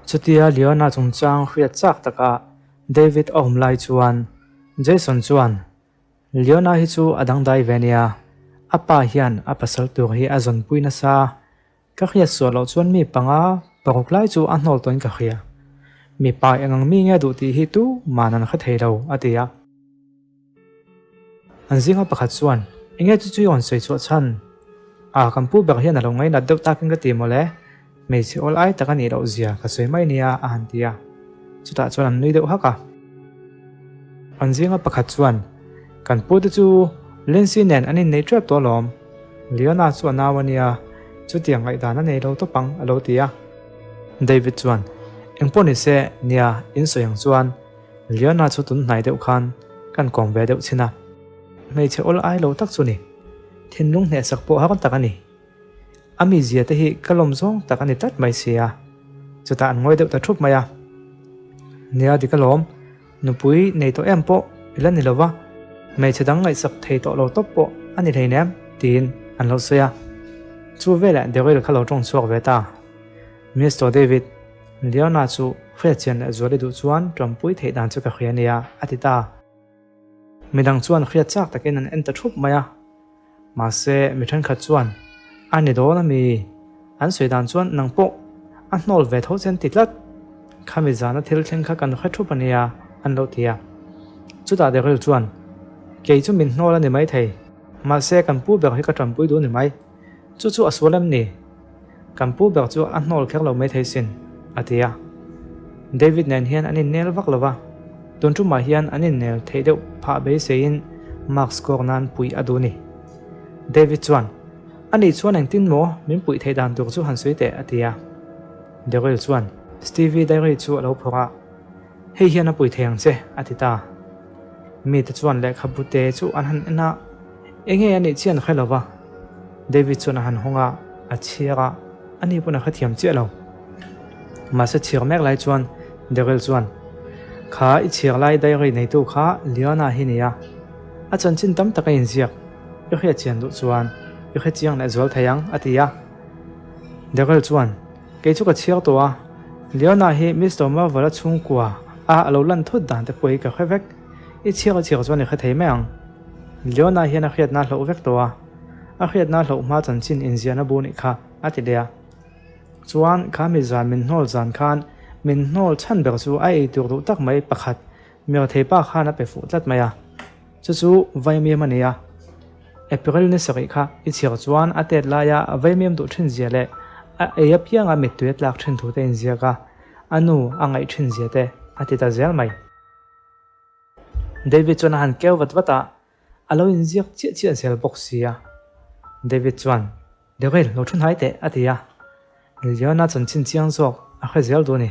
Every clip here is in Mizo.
Chutia Leona chungchang hriat chak taka David a awm lai chuan Jason chuan, Leona hi chu a dangdai ve nia, a pa hian a pasal tur hi a zawnpui nasa. Ka hriat suah loh chuan mi panga paruk lai chu a hnawl tawhin ka hria. Mipa eng ang mi nge duh tih hi tu man an hre thei lo, a ti a. An zinga pakhat chuan, Enge chu chu i rawn sawi chhuah chhan? A, kan pu ber hian a lo ngainat deuh takin ka ti mawle, hmeichhe awl ai tak a nih loh zia ka sawi mai nia, a han ti a. Chutah chuan an nui deuh hak a. An zinga pakhat chuan, Kan pu te chu Lindsay nen an innei tep tawh alawm. Leona chu a nau a nia, chutiang ngaihdan a nei lo tawp ang, a lo ti a. David chuan, Engpawh ni se, nia, in sawi ang chuan, Leona chu tun hnai deuh khan kan kawm ve deuh chin a. Hmeichhe awl ai lo tak chu ni. Thinlung hnehsak pawh har tak a ni. A mizia te hi ka lawm zawng tak a ni tlat mai si a. Chutah an ngawi deuh ta thup mai a. Nia dik alawm, nupui nei tawh em pawh i la ni lo va, hmeichhe dang ngaihsak thei tawh lo tawp pawh a ni hleinem tiin an lo sawi a. Chu veleh Daryl kha lo tawng chhuak ve ta. Mister David, Leona chu hriatchian leh zual i duh chuan tanpui theih dan chu ka hria nia, a ti ta. Midang chuan hriat chak takin an en ta thup mai a. Mahse, mi thenkhat chuan, A ni dawn a mi? An sawi dan chuan nang pawh a hnawl ve tho chen ti tlat. Khami zana thil thleng kha kan hre thup a nia, an lo ti a. Chutah Daryl chuan, Kei chu min hnawl a ni maithei. Mahse, kan pu ber hi ka tanpui duh ni mai. Chu chu a sual em ni? Kan pu ber chu a hnawl kher lo maithei sin, a ti a. David nen hian an innel vak lo va, tun tumah hian an innel theih deuh phah beiseiin mark score nan puih a duh ni. David chuan, A nih chuan engtin maw min puih theih dan tur chu han sawi teh, a ti a. Daryl chuan Stevie diary chu a lo phawrh a, Hei hian a pui thei ang che, a ti ta. Mite chuan lehkhabu te chu an han en a, Enge a nih chian hre lo va. David chuan a han hawng a, a chhiar a, ani pawn a hrethiam chiah lo. Mahse chhiar mek lai chuan Daryl chuan, Kha i chhiar lai diary neitu kha Leona hi nia. A chanchin tam tak a inziak. I hriat chian duh chuan i hre chiang leh zual thei ang, a ti a. Daryl chuan, Kei chu ka chhiar tawh a, Leona hi Mister Marvel-a chhungkua a a lo lan thut dan te pawh hi ka hre vek. I chhiar a chhiar chuan i hre thei mai ang. Leona hian a hriatna a hloh vek tawh a, a hriatna a hloh hma chanchin inziahna bu nih kha a ti leh a. Chuan kha mi zan min hnawl zan khan min hnawl chhan ber chu a ei tur duh tak mai pakhat Mirthei pa khan a pe fuh tlat mai a, chu chu Vaimiam a ni a. April ni sarih kha i chhiar chuan a tet laia Vaimiam duh thin zia leh a ei apianga mittui a tlak thin thu te inziak a, a nu a ngaih thin zia te a ti ta zel mai. David chuan a han keu vat vat a, a lo inziak chiah chiah zel bawk si a. David chuan, Daryl, lo thu hnai teh, a ti a. Leona chanchin chiang zawk a hre zel duh a ni.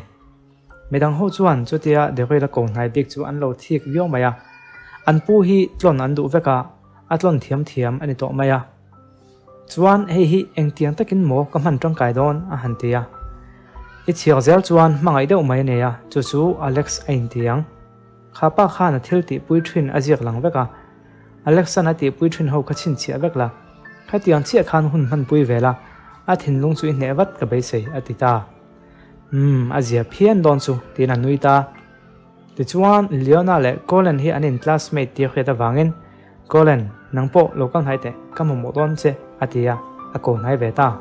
Midang ho chuan chutia Daryl a ko hnai bik chu an lo thik viau mai a. An pu hi tlawn an duh vek a, a tlawn thiam thiam a ni tawh mai a. Chuan hei hi engtiang takin maw ka hman tangkai dawn? a han ti a. I chhiar zel chuan hmangaih deuh mai a nei a, chu chu Alex a inti ang. Kha pa khan a thil tihpui thin a ziak lang vek a, Alex-a'n a tihpui thin ho kha chhinchhiah vek la, khatiang chiah khan hun hmanpui ve la, a thinlung chu i hneh vat ka beisei, a ti ta. Umm, a zia phian dawn chu, tiin a nui ta. Tichuan, Leona leh Colin hi an in classmate tir hriat avangin, Colin, nang pawh lo kal hnai teh, ka mamawh dawn che, a ti a, a ko hnai ve ta.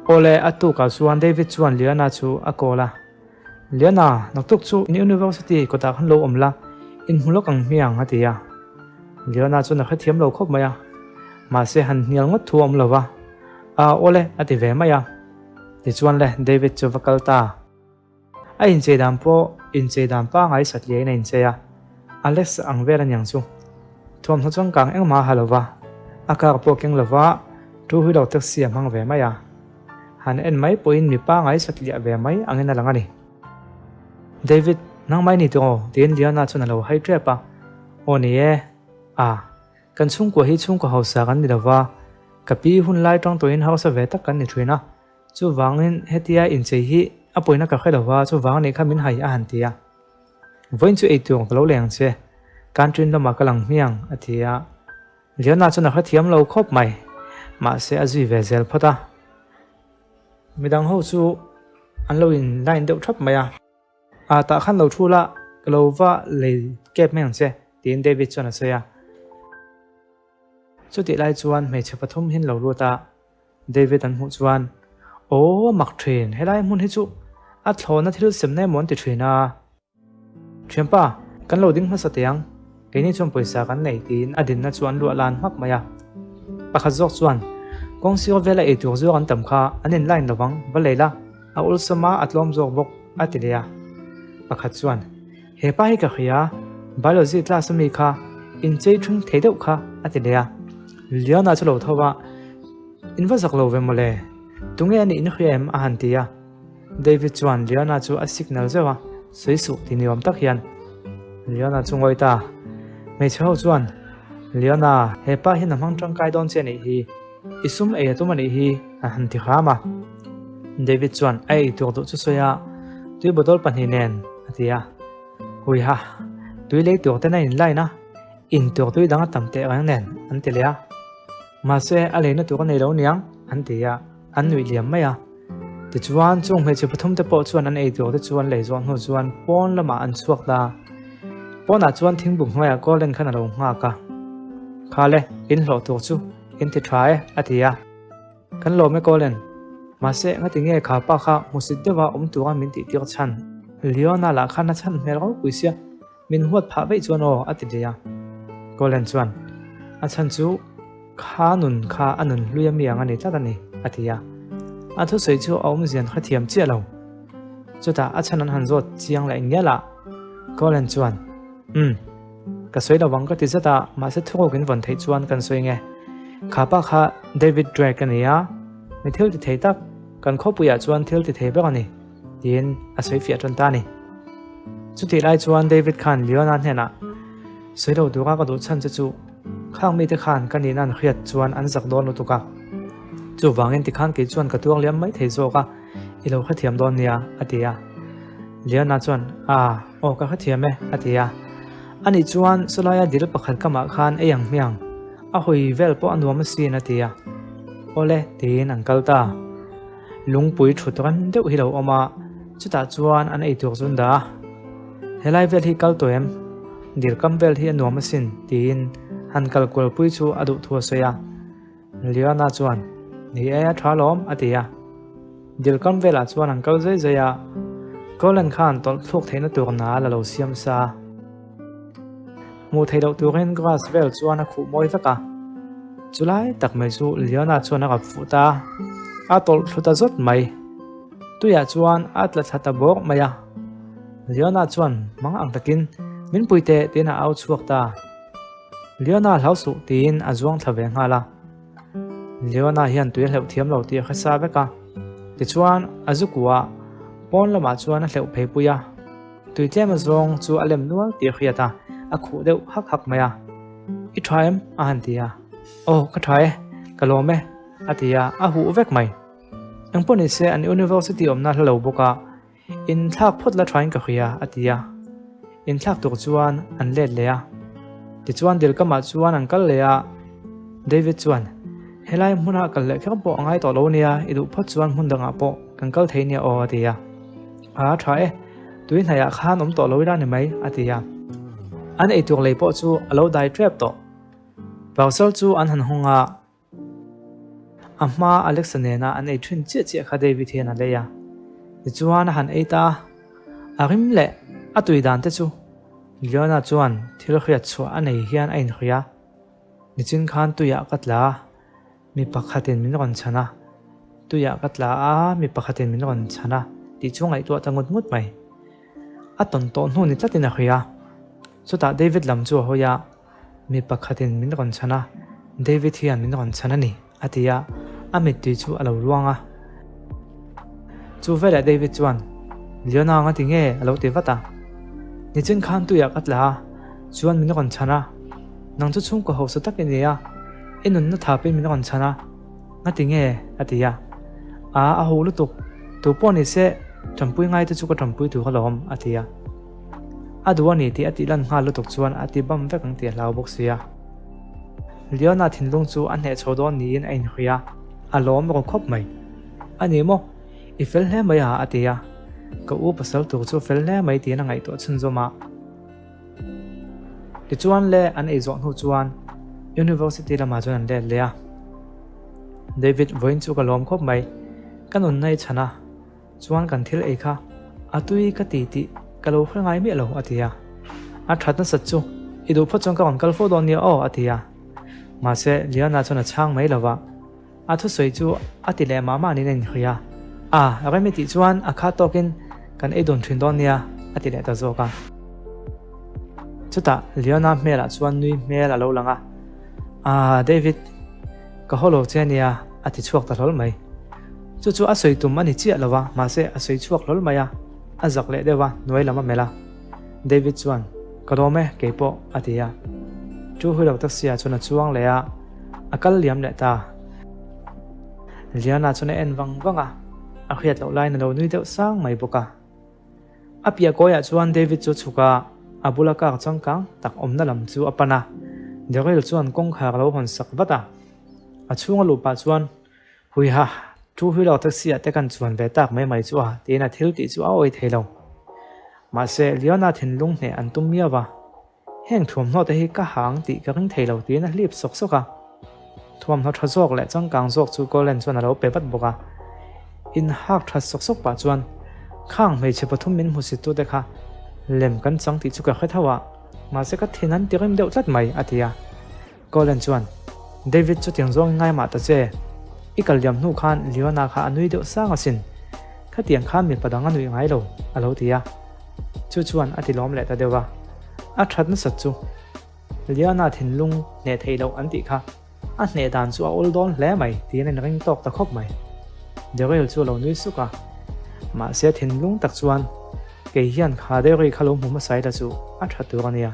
Awle, a tukah chuan David chuan Leona chu a call a. Leona, naktuk chu in university kawtah khan lo awm la, in hmu lawk ang hmiang, a ti a. Leona chuan a hrethiam lo khawp mai a, mahse han hnial ngawt thu a awm lo va, A awle, a ti ve mai a. Tichuan le, David chu va kal ta. A inchei dan pawh inchei dan pangai satliain a inchei a, Alex ang vel aniang chu. Thuamhnaw changkang engmah a ha lo va, a car pawh keng lo va, two wheeler taxi a hmang ve mai a. Han en mai pawhin mi pangai satliah ve mai angin a lang a ni. David, nang mai ni tawh aw? tiin Liana chuan a lo hai tep a. Aw ni e. A, kan chhungkua hi chhungkaw hausa kan ni lo va, ka pi hun lai tang tawhin hausa ve tak kan ni thin a. Chuvangin hetia inchei hi a pawina ka hre lo va, chuvang nih kha min hai a han ti a. Vawiin chu eitur ka lo leng che, canteen lamah ka lang hmiang, a ti a. Leona chuan a hrethiam lo khawp mai, mahse a zui ve zel phawt a. Midang ho chu An lo in line deuh thap mai a. Ah tah khan lo thu la, ka lo va lei kep mai ang che, tiin David chuan a sawi a. Chutih lai chuan hmeichhe pathum hi an lo lut a, David an hmuh chuan, Aw a mak thin, helai hmun hi chu a thlawhna thil semna emaw an ti thin a. Thianpa, kan lo ding hmasa teh ang, keini chuan pawisa kan nei tiin a dinna chu an luah lan hmak mai a. Pakhat zawk chuan, Kawng sir vela ei tur zawk an tam kha, an in line lovang, va lei la, a awlsam a, a tlawm zawk bawk, a ti leh a. Pakhat chuan, He pa hi ka hria, Biology class ami kha, inchei thung thei deuh kha, a ti leh a. Liana chu lo tho a, In va zak lo ve mawle, tunge a nih na hria em? a han ti a. David chuan Liana chu a signal zeuh a, sawi suh ti ni awm tak hian. Liana chu ngawi ta. Hmeichhe ho chuan, Liana, he pa hian a hmang tangkai dawn che a nih hi, i sum ei a tum a nih hi, a han ti hram a. David chuan a ei tur duh chu sawi a, Tui bottle pahnih nen, a ti a. Huiha, tui lei tur ten a in line a, in tur tui dang a tam teh reng nen, an ti leh a. Mahse, a leina tur a nei lo niang, an ti a, an nuih liam mai a. Tichuan, chung hmeichhe pathum te pawh chuan an ei tur te chu an lei zawh hnu chuan pawn lamah an chhuak ta. Pawnah chuan thingbuk hnuaiah Colin khan a lo nghak a. Khale, in hlawh tur chu in ti tha e, a ti a. Kan lawm e Colin. Mahse, ngati nge kha pa kha hmusit deuha awm tura min tih tir chhan? Leona lah khan a chhan hmel ropui sia. Min huat phah veih chuan aw, a ti leh a. Colin chuan, A chhan chu kha nun kha a nun hlui a mi ang a ni tlat a ni, a ti a. A thusawi chu a awmzian kha thiam chiah lo. Chutah a chhan an han zawt chiang leh ngial a. Colin chuan, Umm, ka sawi lo ang ka ti zet a, mahse thuruk in vawn theih chuan kan sawi nge. Kha pa kha David Drake a ni a, mi thil ti thei tak, kan khawpuiah chuan thil ti thei ber a ni. Tiin a sawi fiah tan ta a ni. Chutih lai chuan David khan Leona hnenah, Sawi lo tura ka duh chhan che chu khang mite khan ka nihna an hriat chuan an zak dawn lutuk a. Chuvangin tikhan kei chuan ka tuar liam mai thei zawk a, i lo hrethiam dawn nia, a ti a. Leona chuan, A, aw ka hrethiam e, a ti a. Ani chuan sawlaia dil pakhat kamah khan ei ang hmiang, a hawi vel pawh a nuam asin, a ti a. Awle, tiin an kal ta. Lungpui thut ran deuh hi lo awm a, chutah chuan an ei tur chu an dah a. Helai vel hi kal tawh em? Dil kam vel hi a nuam asin, tiin han kal kualpui chu a duh thu a sawi a. Liana chuan, Ni e, a tha lawm, a ti a. Dil kam velah chuan an kal zai zai a, Colin khan tawlh thluk theihna tur nal a lo siam sa. Hmuh theih loh turin grass vel chuan a khuh mawi vek a, chulai tak mai chu Leona chuan a rap fuh ta a, a tawlh thlu ta zawt mai. Tuiah chuan a tla thla ta bawk mai a, Leona chuan mang ang takin min pui teh tiin a au chhuak ta. Leona hlau suh tiin a zuang thla ve nghal a, Leona hian tui a hleuh thiam lo tih a hre sa vek a, tichuan a zu kuah pawn lamah chuan a hleuh phei pui a. Tui tlem azawng chu a lem nual tih a hriat a, a khuh deuh hak hak mai a. I tha em? a han ti a. Aw, ka tha e, ka lawm e, a ti a, a huh vek mai. Engpawh ni se an university awmna hla lo bawk a, inthlak phawt la thain ka hria, a ti a. Inthlak tur chuan an let leh a. Tichuan Dilkamah chuan an kal leh a, David chuan, Helai hmuna kal leh kher pawh a ngai tawh lo nia, i duh phawt chuan hmun dangah pawh kan kal thei nia aw, a ti a. A tha e, tui hnaiah khan awm tawh lo ila ni mai, a ti a. An eitur lei pawh chu a lo dai tep tawh. Parcel chu an han hawng a, a hma Alexa nena an ei thin chiah chiah kha David hian a lei a. Tichuan a han ei ta a, a rim leh a tui dan te chu Leona chuan thil hriat chhuah a nei hian a inhria a. Nichin khan tuiah ka tla a. Mi pakhatin min rawn chhan a, tuiah ka tla a, mi pakhatin min rawn chhan a tih chu ngaihtuah ta ngut ngut mai. A tawn tawh hnu ni tlatin a hria. Chutah David lam chu a hawi a, Mi pakhatin min rawn chhan a, David hian min rawn chhan a ni, a ti a, a mittui chu a lo luang a. Chu veleh David chuan, Leona nga ti nge? a lo ti vat a. Nichin khan tuiah ka tla a, chuan min rawn chhan a. Nang chu chhungkaw hausa tak i ni a, i nunna thapin min rawn chhan a. Nga ti nge? a ti a. A, a ho lutuk. Tu pawh ni se, ṭampui ngai te chu ka ṭampui tur alawm, a ti a. A duh a ni tih a tih lan nghal lutuk chuan a ti bam vek ang tih a hlau bawk si a. Leona thinlung chu a hneh chho dawn niin a inhria, a lawm ru khawp mai. A ni maw? I fel hle mai a, a ti a. Ka u pasal tur chu fel hle mai tiin a ngaihtuah chhunzawm a. Tichuan le an ei zawh hnu chuan University lamah chuan an let leh a. David vawiin chu ka lawm khawp mai, ka nunna i chhan a, chuan kan thil ei kha a tui ka ti tih ka lo hre ngai miah lo a ti a. A that nasat chu i duh phawt chuan ka rawn kal fo dawn nia aw a ti a. Mahse Liana chuan a chhang mai lo va. A thusawi chu a ti leh mah mah niin a inhria a. A, rem i tih chuan a khat tawkin kan ei dun thin dawn nia a ti leh ta zawk a. Chutah Leona hmelah chuan nui hmel a lo lang a, Aa, David, ka haw lo che ania a ti chhuak ta hlawl mai. Chu chu a sawi tum a ni chiah lo a, mahse a sawi chhuak hlawl mai a, a zak leh deuh a, hnuai lam a melh a. David chuan, Ka lawm e, kei pawh, a ti a. Chu huilo taxi ah chuan a chuang leh a, a kal liam leh ta. Liana chuan a en vang vang a, a hriat loh laiin a lo nui deuh sang mai bawk a. A piah kawiah chuan David chu chhuk a, a bula kar changkang tak awmna lam chu a pan a. Daryl chuan kawngkhar a lo hawn sak vat a. A chhunga luh pah chuan, Huiha, thu huilo taxi ah te kan chuan ve tak mai mai chu a, tiin a thil tih chu a awi thei lo. Mahse, Leona thinlung hneh an tum miau va. Heng thuamhnaw te hi ka hang tih ka ring thei lo tiin a hlip sawk sawk a. Thuamhnaw tha zawk leh changkang zawk chu Colin chuan a lo pe vat bawk a. In hak tha sawk sawk pah chuan, Khang hmeichhe pathum min hmusit tute kha lem kan chang tih chu ka hre tho a, mahse ka thin an tirim deuh tlat mai, a ti a. Colin chuan, David chutiang zawng i ngai mah ta che. I kal liam hnu khan Leona kha a nui deuh sang asin. Khatiang khan mipa dang a nuih ngai lo, a lo ti a. Chu chuan a ti lawm leh ta deuh a. A that nasat chu Leona thinlung hneh theih loh an tih kha a hneh dan chu a awl dawn hle mai tiin a inring tawk ta khawp mai. Daryl chu a lo nui suk a. Mahse thinlung tak chuan kei hian kha Daryl kha lo hmu hmasa ila chu a tha tur a nia.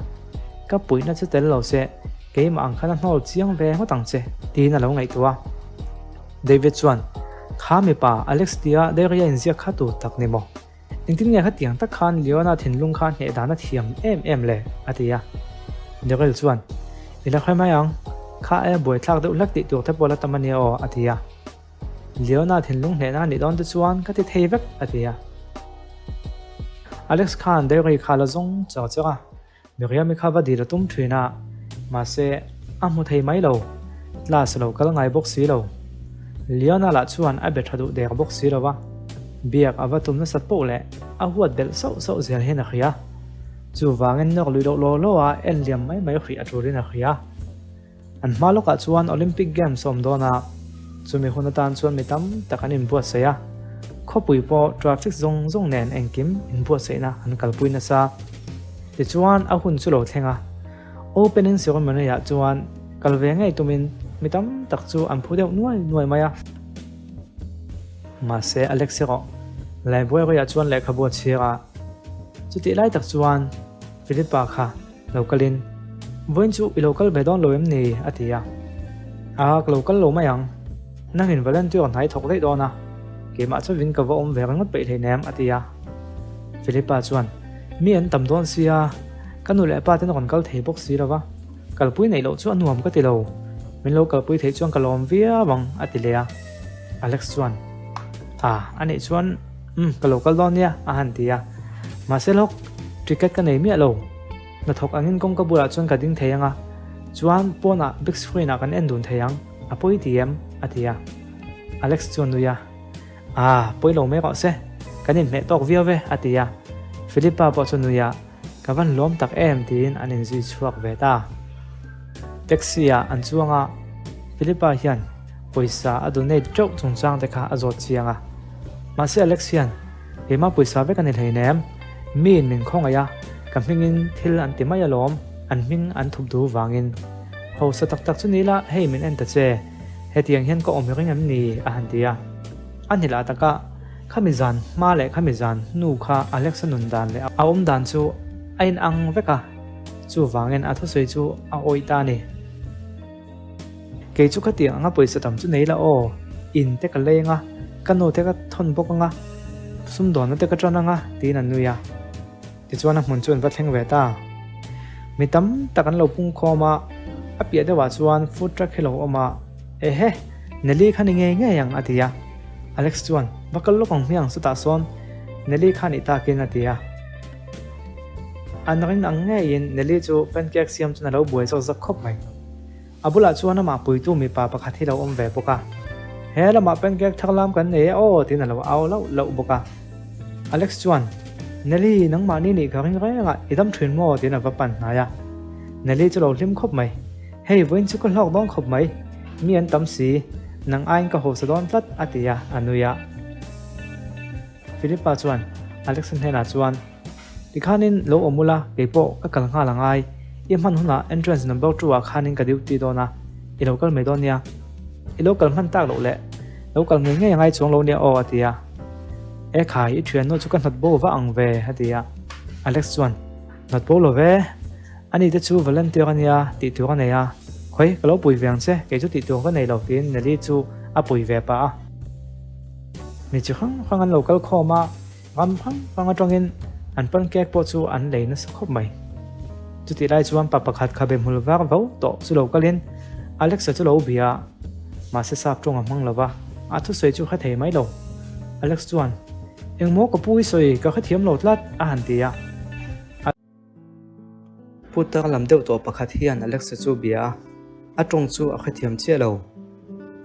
Ka puihna chu tel lo se keimah ang khan a hnawl chiang ve ngawt ang che tiin a lo ngaihtuah a. David chuan, Kha mipa Alex tia Daryl a inziak kha tur tak ni maw? Engtin nge khatiang tak khan Leona thinlung kha hneh dan a thiam em em le? a ti a. Daryl chuan, I la hre mai ang, kha aia buaithlak deuh hlek tih tur te pawh la tam a nia aw, a ti a. Leona thinlung hnehna a nih dawn te chuan ka ti thei vek, a ti a. Alex khan Daryl kha la zawng char char a. Miriam-i kha va dil a tum thin a, mahse, a hmu thei mai lo. Class a lo kal ngai bawk si lo. Leona lah chuan a be tha duh der bawk si lo va, biak a va tum nasat poh leh a huat belh sauh sauh zel hian a hria. Chuvangin nawk lui loh law law a en liam mai mai hrih a tulin a hria. An hma lawkah chuan Olympic Games a awm dawn a, chumi hun atan chuan mi tam tak an inbuatsaih a. Khawpui pawh traffic zawng zawng nen engkim inbuatsaihna an kalpui nasa. Tichuan a hun chu lo thleng a, opening ceremony-ah chuan kal ve ngei tumin mi tam tak chu an phu deuh nuai nuai mai a. Mahse Alex erawh library-ah chuan lehkhabu a chhiar a, chutih lai tak chuan Philip-a kha Lo kalin, Vawiin chu i lo kal ve dawn lo em ni? a ti a. A, ka lo kal lo mai ang. Nangin volunteer hnai thawk daih dawn a, keimah chauhin ka va awm ve ringawt peih hleinem, a ti a. Philippa chuan, Mi an tam dawn sia, ka nu leh pa ten rawn kal thei bawk si lo va, kalpui neih loh chu a nuam ka ti lo. Min lo kalpui theih chuan ka lawm viau ang, a ti leh a. Alex chuan, A, a nih chuan, umm, ka lo kal dawn nia, a han ti a. Mahse lawk, ticket ka nei miah lo. Hnathawk angin kawngka bulah chuan ka ding thei ang a, chuan pawnah big screen ah kan en dun thei ang, a pawi ti em? a ti a. Alex chuan nui a, Aa, pawi lo mai rawh se, kan inhmeh tawk viau ve, a ti a. Philippa pawh chu nui a, Ka van lawm tak em tiin an inzui chhuak ve ta. Taxi ah an chuang a, Philippa hian pawisa a donate teuh chungchang te kha a zawt chiang a. Mahse Alex hian Keimah pawisa vek a ni hleinem, miin min khawngaih a, ka hmingin thil an ti mai alawm, an hming an thup duh vangin. Hausa tak tak chu ni la, hei min en ta che, hetiang hian ka awm ring em ni? a han ti a. A ni lah taka, khami zan hma leh khami zan hnu kha Alex-a nun dan leh a awm dan chu a inang vek a, chuvangin a thusawi chu a awih ta a ni. Kei chu khatiang anga pawisa tam chu nei la aw, in te ka leng a, ka nu te ka thawn bawk anga, sumdawnna te ka tan anga tiin an nui a. Tichuan a hmun chu an va thleng ve ta. Mi tam tak an lo pung khawm a, a piah deuhah chuan food truck hi lo awm a, Ehe, Nelly kha ni ngei ngei ang a ti a. Alex chuan. Va kal lawk ang hmiang chutah sawn Nelly kha nih takin a ti a. An ring ang ngeiin Nelly chu pancake siam chuan a lo buai zawk zawk khawp mai. A bulah chuan amah puitu mipa pakhat hi lo awm ve bawk a. He lamah pancake thar lam kan nei e aw tiin a lo au lauh lauh bawk a. Alex chuan, Nelly, nangmahni nih ka ring reng a, i dam thin maw? tiin a va pan hnai a. Nelly chu lo hlim khawp mai. Hei, vawiin chu ka hlawk dawn khawp mai. Mi an tam si, nang aiin ka hawsa dawn tlat, a ti a, a nui a. Philippa chuan Alex-a hnenah chuan, Tikhanin lo awm ula, kei pawh ka kal nghal angai. I hman hunah entrance number two-ah khanin ka duty dawn a, i lo kal mai dawn nia. I lo kal hman tak loh leh lo kal ngei ngei angai chuang lo nia aw, a ti a. E khai, i thiannu chu ka hnawt bo va ang ve, a ti a. Alex chuan, Hnawt bo lo ve, ani te chu volunteer a nia, tih tur a nei a. Khawi, ka lo pui ve ang che, kei chu tih tur ka nei lo, tiin Nelly chu a pui ve pah a. Mi chi hrang hrang an lo kal khawm a. Ram hrang hrang atangin an pancake pawh chu an lei nasa khawp mai. Chutih lai chuan pa pakhat khabe hmul var vo tawh chu lo kalin Alexa chu lo bia a, mahse sap tawng a hmang lo va, a thusawi chu hre thei mai lo. Alex chuan, Engmaw ka pu i sawi, ka hrethiam lo tlat, a han ti a. Putar lam deuh tawh pakhat hian Alexa chu bia a, a tawng chu a hrethiam chiah lo.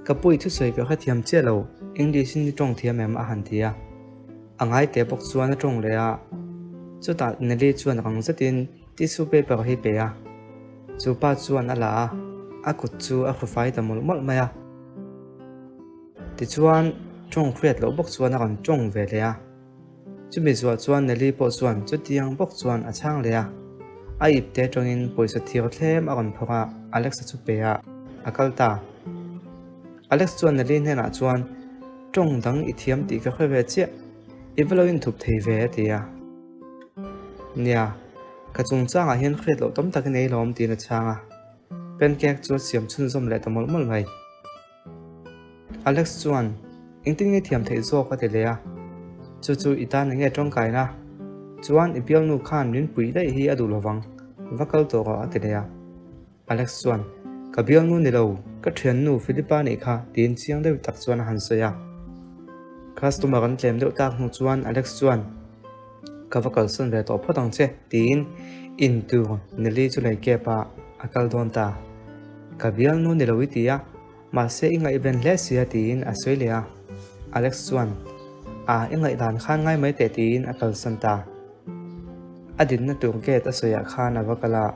Ka pu i thusawi ka hrethiam chiah lo, English in i tawng thiam em? a han ti a. A ngai teh bawk chuan a tawng leh a. Chutah Nelly chuan rang zetin tissue paper hi pe a. Chu pa chuan a la a, a kut chu a hrufai ta mawlh mawlh mai a. Tichuan tawng hriat loh bawk chuan a rawn tawng ve leh a. Chumi zuah chuan Nelly pawh chuan chutiang bawk chuan a chhang leh a, a ip te atangin pawisa thir thlem a rawn phawrh a, Alex-a chu pe a, a kal ta. Alex chuan Nelly hnenah chuan, Tawng dang i thiam tih ka hre ve chiah, i va lo inthup thei ve a ti a. Nia, ka chungchangah hian hriat loh tam tak i nei lawm tiin a chhang a, pancake chu a siam chhunzawm leh ta mawlh mawlh mai. Alex chuan, Engtin nge thiam theih zawk a ti leh a, Chu chu i tan enge tawngkaina? Chuan i bialnu khan min puih daih hi a duh lovang, va kal tawh rawh a ti leh a. Alex chuan, Ka bialnu ni lo, ka thiannu Philippa nih kha tiin chiang deuh tak chuan a han sawi a. Customer an tlem deuh tak hnu chuan Alex chuan, Ka va kalsan ve tawh phawt ang che, tiin in tur Nelly chu lei kep a, a kal dawn ta. Ka bialnu ni lo i ti a, mahse i ngaihven hle sia tiin a sawi leh a. Alex chuan, A, i ngaihdan khan ngai mai teh tiin a kalsan ta. A dinna tur gate a sawiah khan a va kal a,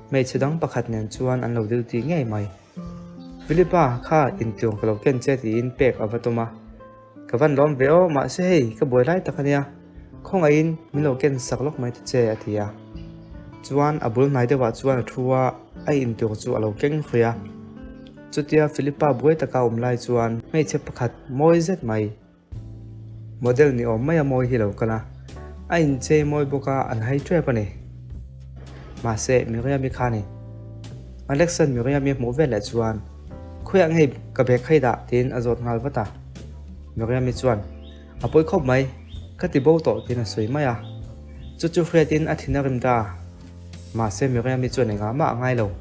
hmeichhe dang pakhat nen chuan an lo duty ngei mai. Philippa kha in tur ka lo ken che tiin pek a va tum a. Ka van lawm ve aw, mahse hei ka buai lai tak ania, khawngaihin min lo ken sak lawk mai ta che a ti a. Chuan a bul hnai deuhah chuan a thu a, a in tur chu a lo keng hrui a. Chutia Philippa buai taka awm lai chuan hmeichhe pakhat mawi zet mai, model ni awm maia mawi hi lo kal a, a inchei mawi bawk a, an hai tep a ni. Mahse Miriam-i kha a ni. Alex-a'n Miriam-i a hmuh veleh chuan, Khawiah ngei ka bag kha i dah? tiin a zawt nghal vat a. Miriam-i chuan, A pawi khawp mai, ka ti bo tawh tiin a sawi mai a. Chu chu hriatin a thin a rim ta. Mahse Miriam-i chuan engah mah a ngai lo.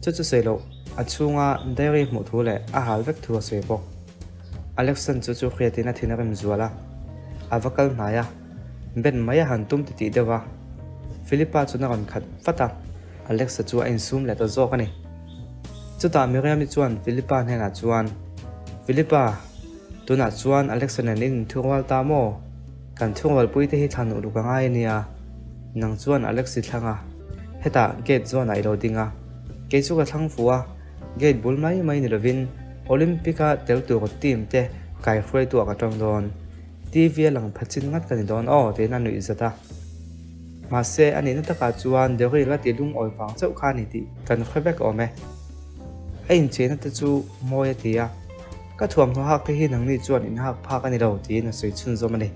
Chu chu sawi loh, a chhunga diary hmuh thu leh a hal vek thu a sawi bawk. Alex-a'n chu chu hriatin a thin a rim zual a, a va kal hnai a, Ben mai a han tum titih deuh a. Philippa chuan a rawn khat vat a. Alexa chu a insum leh ta zawk a ni. Chutah Miriam-i chuan Philippa hnenah chuan, Philippa, tunah chuan Alexa nen in inthurual ta maw? Kan thurualpuite hi thlan uluk a ngai a nia. Nang chuan Alex i thlang a, hetah gate zawnah i lo ding a. Kei chu ka thlang fuh a, gate bul mai mai ni lovin Olympic-a tel tur team te kaihruaituah ka tawng dawn. TV a lang pha chin ngat ka ni dawn aw tiin a nuih zat a. Mahse, a nihna takah chuan Daryl a ti lungawi vang chauh kha a ni tih kan hre vek awm e. A incheina te chu mawi a ti a, Ka thuamhnaw hak te hi nangni chuan in hak phak a ni lo tiin a sawi chhunzawm a ni.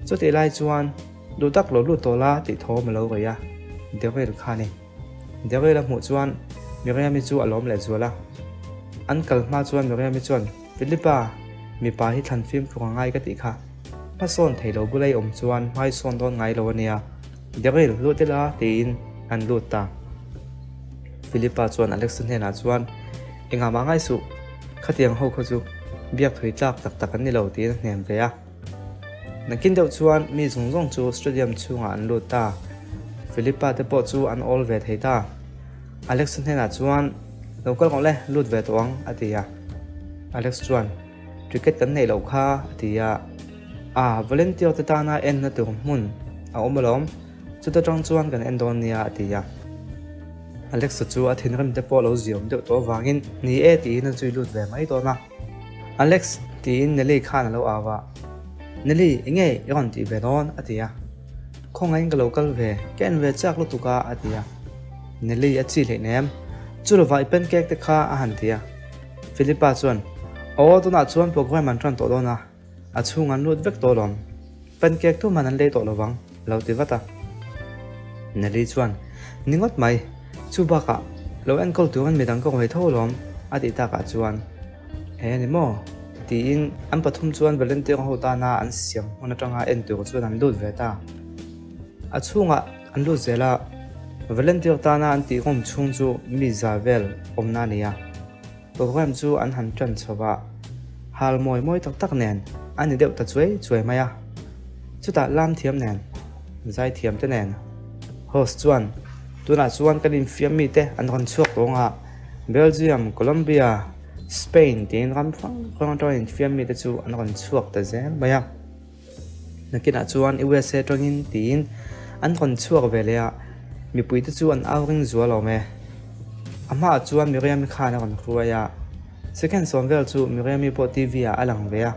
Chutih lai chuan duh tak lo lut tawh la tih thawm a lo raih a, Daryl kha a ni. Daryl a hmuh chuan Miriam-i chu a lawm lehzual a. An kal hma chuan Miriam-i chuan, Philippa, mipa hi thlan fimkhur a ngai ka tih kha. Hmasawn thei lo bula i awm chuan hmai sawn dawn ngai lo a nia. Daryl, lut ila tiin an lut ta. Philippa chuan Alexa hnenah chuan, Engah mah ngai suh, khatiang ho kha chu. Biak thui tlak tak tak an ni lo tiin a hnem ve a. Nakin deuh chuan mi zawng zawng chu stadium chhungah an lut ta. Philippa te pawh chu an awl ve thei ta. Alex-a hnenah chuan, Lo kal rawh le, lut ve tawh ang, a ti a. Alex chuan, Ticket kan neih loh kha, a ti a. A, volunteer te tana enna tur hmun a awm alawm, chuta tang chuan kan en dawn nia, a ti a. Alex-a chu a thinrim te pawh lo ziawm deuh tawh avangin, Ni e, tiin a zui lut ve mai dawn a. Alex, tiin Nelly khan a lo au a. Nelly, eng nge i rawn tih ve dawn? a ti a. Khawngaihin ka lo kal ve, ka en ve chak lutuk a, a ti a. Nelly a chi hleihnem, Chu lovah i pancake te kha a han ti a. Philippa chuan, Aw, tunah chuan program an tan tawh dawn a, a chhung an lut vek tawh lawm. Pancake thu hman an lei tawh lovang, a lo ti vat a. Nelly chuan, Ni ngawt mai, chu bakah lo enkawl turin midang ka ruai tho alawm, a tih takah chuan, He ni maw? tiin an pathum chuan Valentino ho tana an siam hmun atanga en tur chuan an lut ve ta. A chhungah an lut zel a, Valentino tana an tih ngawm chhung chu mi za vel awmna a ni a. Program chu an han tan chho va, hal mawi mawi tak tak nen a ni deuh ta chuai chuai mai a. Chutah lam thiam nen, zai thiam te nen, host chuan tunah chuan kan infiam mite an rawn chhuak tawng a, Belgium, Colombia, Spain tiin ram hrang hrang atanga infiam mite chu an rawn chhuak ta zel mai a. Nakinah chuan USA atangin tiin an rawn chhuak ve leh a, mipuite chu an au ring zual awm e. A hmaah chuan Miriam-i khan a rawn hruai a, second sawm vel chu Miriam-i pawh TV ah a lang ve a.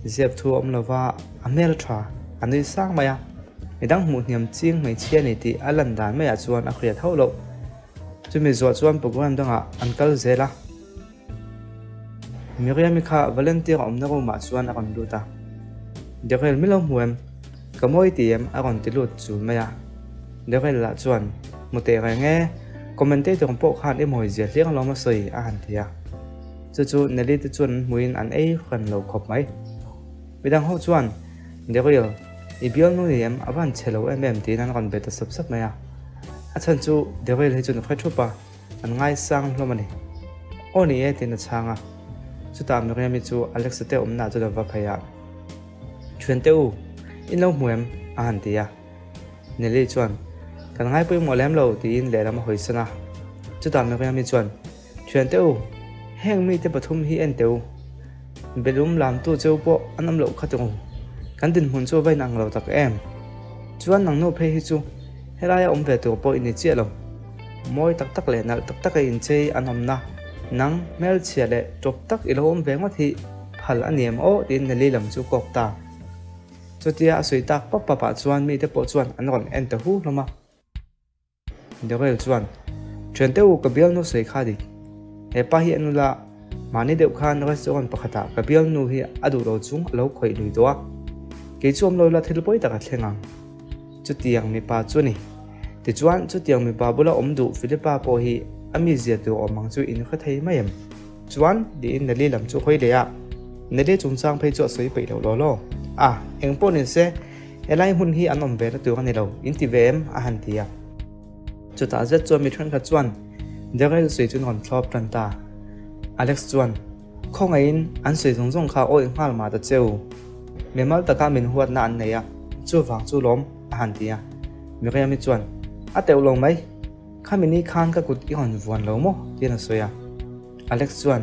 Ziap thu a awm lova, a hmel tha, a nui sang mai a. Midang hmuh hniam ching hmeichhia a ni tih a lan dan maiah chuan a hriat hauh loh. Chumi zuah chuan program dangah an kal zel a. Miriam-i kha volunteer a awmna room ah chuan a rawn lut a, Daryl mi lo hmu em? Ka mawi ti em? a rawn ti lut chul mai a. Daryl lah chuan, Hmu teh reng e, commentator pawh khan i mawi zia hliang alawm a sawi a han ti a. Chu chu Nelly te chuan an hmuin an ei hran lo khawp mai. Midang ho chuan, Daryl, i bialnu ni em? A van chhe lo em em tiin an rawn be ta sap sap mai a. A chhan chu Daryl hi chu nu hre thup a. An ngaisang hlawm a ni. Aw ni e tiin a chhang a. Chutah Miriam-i chu Alex-a te awmnaah chuan a va phei a. Thiante u, in lo hmu em? a han ti a. Nelly chuan, Kan ngai pawimawh lem lo tiin lehlam a hawisan a. Chutah Miriam-i chuan, Thiante u, heng mite pathum hi en teh u. Belum lamtu cheu pawh an awm loh kha tung. Kan dinhmun chu a va inang lo tak em? Chuan nang nu phei hi chu helaia awm ve tur pawh i ni chiah lo. Mawi tak tak leh nalh tak taka inchei an awmna nang hmelchhia leh tawp tak i lo awm ve ngawt hi phal a ni em aw tiin Nelly lam chu kawk ta. Chutia a sawi tak pap pap ah chuan mite pawh chuan an rawn en ta hu hlawm a. Daryl chuan, Thiante u ka bialnu sawi kha dik. He pa hi a nula, mahni deuh khan restaurant pakhatah ka bialnu hi a duh lo chung a lo khawih lui tawh a. Kei chu awm lo ila thil pawi tak a thleng ang. Chutiang mipa chu a ni. Tichuan, chutiang mipa bula awm duh Philippa pawh hi a mizia tur awm ang chu in hre thei mai em? Chuan, tiin Nelly lam chu hawi leh a. Nelly chungchang phei chu a sawi peih loh law law. A, eng pawh ni se, helai hmun hi an awm ve na tur a ni lo, in ti ve em? a han ti a. Chutah zet chuan mi thenkhat chuan Daryl sawi chu an rawn thlawp tan ta. Alex chuan, Khawngaihin an sawi zawng zawng kha awih nghal mah ta che u. Mimal taka min huatna an nei a, chuvang chu lawm, a han ti a. Miriam-i chuan, A teuh lo mai, khami ni khan ka kut i rawn vuan lo maw? tiin a sawi a. Alex chuan,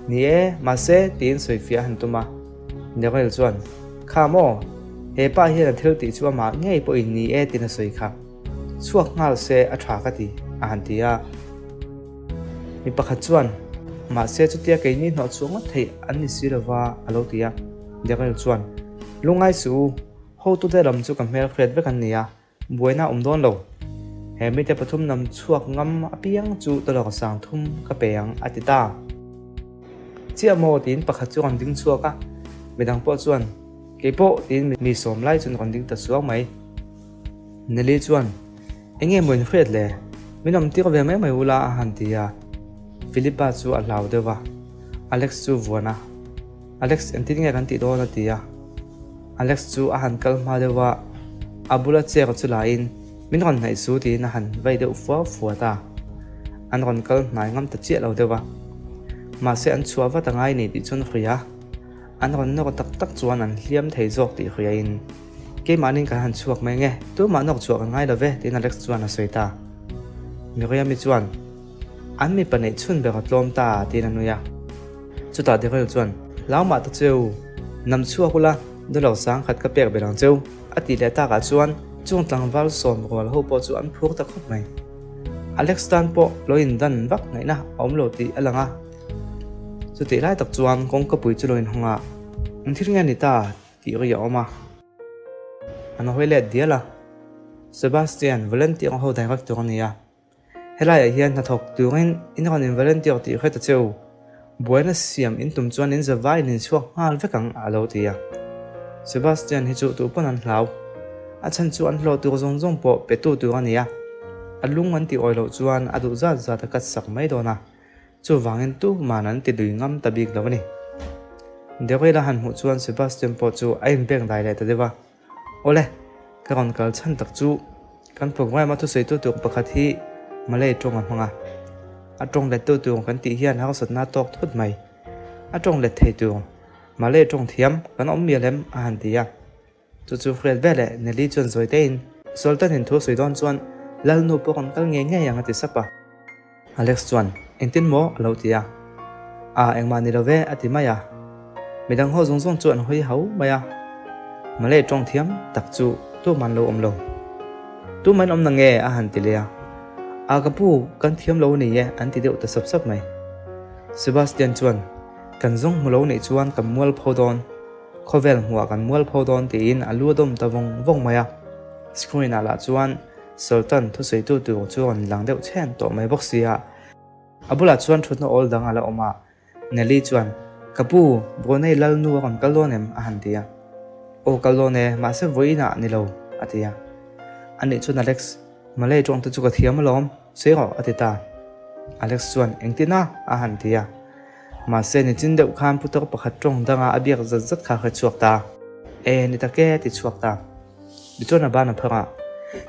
Ni e, mahse, tiin sawifiah a han tum a. Daryl chuan, Kha maw, he pa hian a thil tih chu amah ngei pawhin ni e tiin a sawi kha. Chhuak nghal se a tha ka ti, a han ti a. Mi pakhat chuan, Mahse chutia keini hnawh chhuah ngawt theih an ni si lova, a lo ti a. Daryl chuan, Lungngai suh u, hotute lam chu ka hmel hriat vek an ni a, buaina a awm dawn lo. He mite pathum lam chhuak ngam apiang chu dollar sang thum ka pe ang, a ti ta. Chiah maw? tiin pakhat chu rawn ding chhuak a, midang pawh chuan, Kei pawh, tiin mi sawm lai chuan rawn ding ta suau mai. Nelly chuan, Eng nge maw in hriat le? Min awm tir ve mai mai ula a han ti a. Philippa chu a hlau deuh va, Alex chu vuan a. Alex, engtin nge kan tih dawn? a ti a. Alex chu a han kal hma deuh va, a bula chair chu la in, Min rawn hnaih su tiin a han vai deuh fua fua ta. An rawn kal hnai ngam ta chiah lo deuh va. Mahse an chhuah vat a ngai ni tih chuan hria. An rawn nawr tak tak chuan an hliam thei zawk tih hriain, Keimahnin kan han chhuak mai nge, tumah nawr chhuah kan ngai lo ve, tiin Alex chuan a sawi ta. Miriam-i chuan, An mipa neih chhun ber a tlawm ta, tiin a nui a. Chutah Daryl chuan, Hlau mah ta cheu, nam chhuak ula, dollar 10,000 ka pek belh ang cheu, a tih leh takah chuan chung tlangval sawm rual ho pawh chu an phur ta khawp mai. Alex tan pawh lo indan vak ngaihna a awm lo tih a lang a. Chutih lai tak chuan kawngkapui chu lo inhawng a, Eng thil nge ni ta? tih ri a awm a. An hawi let dial a, Sebastian, Valentino ho direct tur a ni a. Helaiah hian hnathawk turin in rawn in volunteer tih hre ta che u. Buaina siam in tum chuan in zavai in in chhuak nghal vek ang a lo ti a. Sebastian hi chu tuh pawn an hlau. A chhan chu an hlawh tur zawng zawng pawh pe tu tur a ni a. A lung an tih awih loh chuan a duh zat zat a cut sak mai dawn a. Chuvangin tuman an ti lui ngam ta bik lo a ni. Daryl a han hmuh chuan Sebastian pawh chu a inbeng dai leh ta deuh a. Awle, ka rawn kal chhan tak chu kan programme a thusawitu tur pakhat hi Malay tawng a hmang a. A tawng lettu tur kan tih hian harsatna tawk thut mai. A tawng let thei tur Malay tawng thiam kan awm mial em a han ti a. Chu chu hriat veleh Nelly chuan zawi tein Sultan-in thu sawi dawn chuan Lalnu pawh rawn kal ngei ngei ang a ti sap a. Alex chuan, Engtin maw? a lo ti a. A, engmah ni lo ve, a ti mai a. Midang ho zawng zawng chu an hawi hau mai a. Malay tawng thiam tak chu tuman lo awm lo. Tuman awm na nge? a han ti leh a. A, ka pu, kan thiam lo a ni e, an ti deuh ta sap sap mai. Sebastian chuan, Kan zawng hmu lo nih chuan kan mualpho dawn. Khawvel hmuah kan mualpho dawn tiin a lu a dawm ta vawng vawng mai a. Screen ah lah chuan Sultan thusawitu tur chu rawn lang deuh chhen tawh mai bawk sia. A bulah chuan thutna awl dang a la awm a, Nelly chuan, Ka pu, Brunei Lalnu a rawn kal dawn em? a han ti a. Aw kal dawn e, mahse vawiinah ni lo, a ti a. Anih chuan Alex, Malay tawngte chu ka thiam alawm, sawi rawh, a ti ta. Alex chuan, Engtin a? a han ti a. Mahse nichin deuh khan putar pakhat tawng danga a biak zat zat kha a hre chhuak ta. E, ni tak e, a ti chhuak ta. Tichuan a ban a phar a,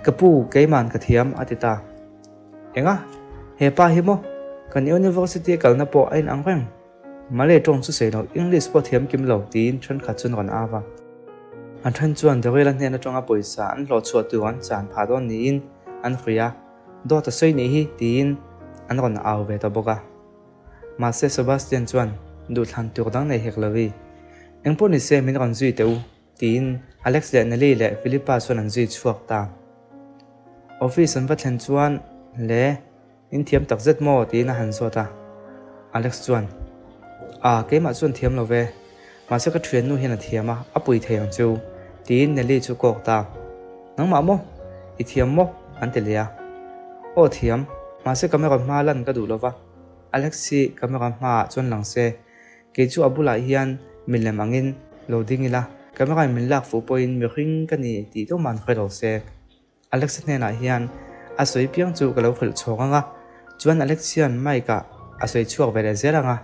Ka pu, keiman ka thiam, a ti ta. Enga? He pa hi maw? Kan university kalna pawh a inang reng. Malay tawng chu sawi lo, English pawh thiam kim lo, tiin thenkhat chuan rawn au a. An then chuan Daryl-a hnen atanga pawisa an hlawh chhuah tur an chan phah dawn niin an hria a, Dawt a sawi nih hi, tiin an rawn au ve ta bawk a. Mahse Sebastian chuan duhthlan tur dang nei hek lo i, Engpawh nise min rawn zui teh u, Tiin Alex leh Nelly leh Philippa chuan an zui chhuak ta. Office an va thlen chuan, Le, in thiam tak zet maw? tiin a han zawt a. Alex chuan, A, keimah chuan thiam lo ve. Mahse ka thiannu hian a thiam a, a pui thei ang chu, tiin Nelly chu kawk ta. Nangmah maw? I thiam maw? an ti leh a. Aw thiam, mahse camera hma lan ka duh lo va, Alex hi camera hmaah chuan lang se, Kei chu a bulah hian milem angin lo ding ila, camera in min lak fuh pawhin mihring ka ni tih tuman hre lo se. Alexa hnenah hian a sawi piang chu ka lo hrilh chhawng ang a, chuan Alex hian mic ah a sawi chhuak ve leh zel ang a,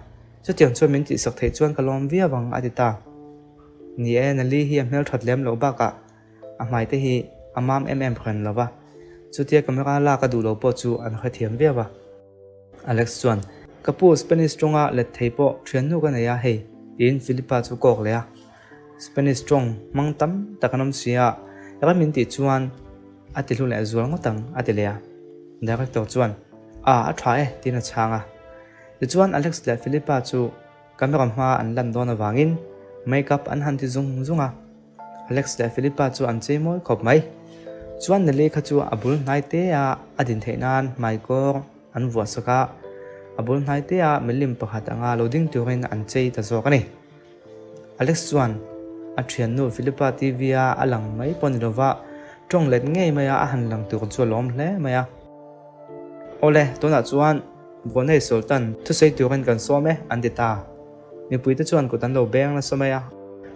chutiang chuan min tihsak theih chuan ka lawm viau ang a ti ta. Ni e, Nali hi a hmelthat lem loh bakah a hmai te hi a mam em em hran lo va, chutia camera lak a duh lo pawh chu an hrethiam viau a. Alex chuan, Ka pu, Spanish tawnga let thei pawh thiannu ka nei a hei, tiin Philippa chu kawk leh a. Spanish tawng hmang tam tak an awm si a, ram in tih chuan a ti hlu leh zual ngawt ang, a ti leh a. Director chuan, A, a tha e, tiin a chhang a. Tichuan Alex leh Philippa chu camera hmaa an lan dawn avangin make-up an han ti zung zung a. Alex leh Philippa chu an chei mawi khawp mai. Chuan Nelly kha chu a bul hnai te a a din theih nan hmaikawr an vuah sak a, a bul hnai te a milim pakhat anga lo ding turin an chei ta zawk a ni. Alex chuan a thiannu Philippa TV a a lang mai pawh ni lova tawng let ngei mai a a han lang tur chu a lawm hle mai a. Awle, tunah chuan Brunei Sultan thusawi turin kan sawm e, an ti ta. Mipuite chuan kut an lo beng nasa mai a.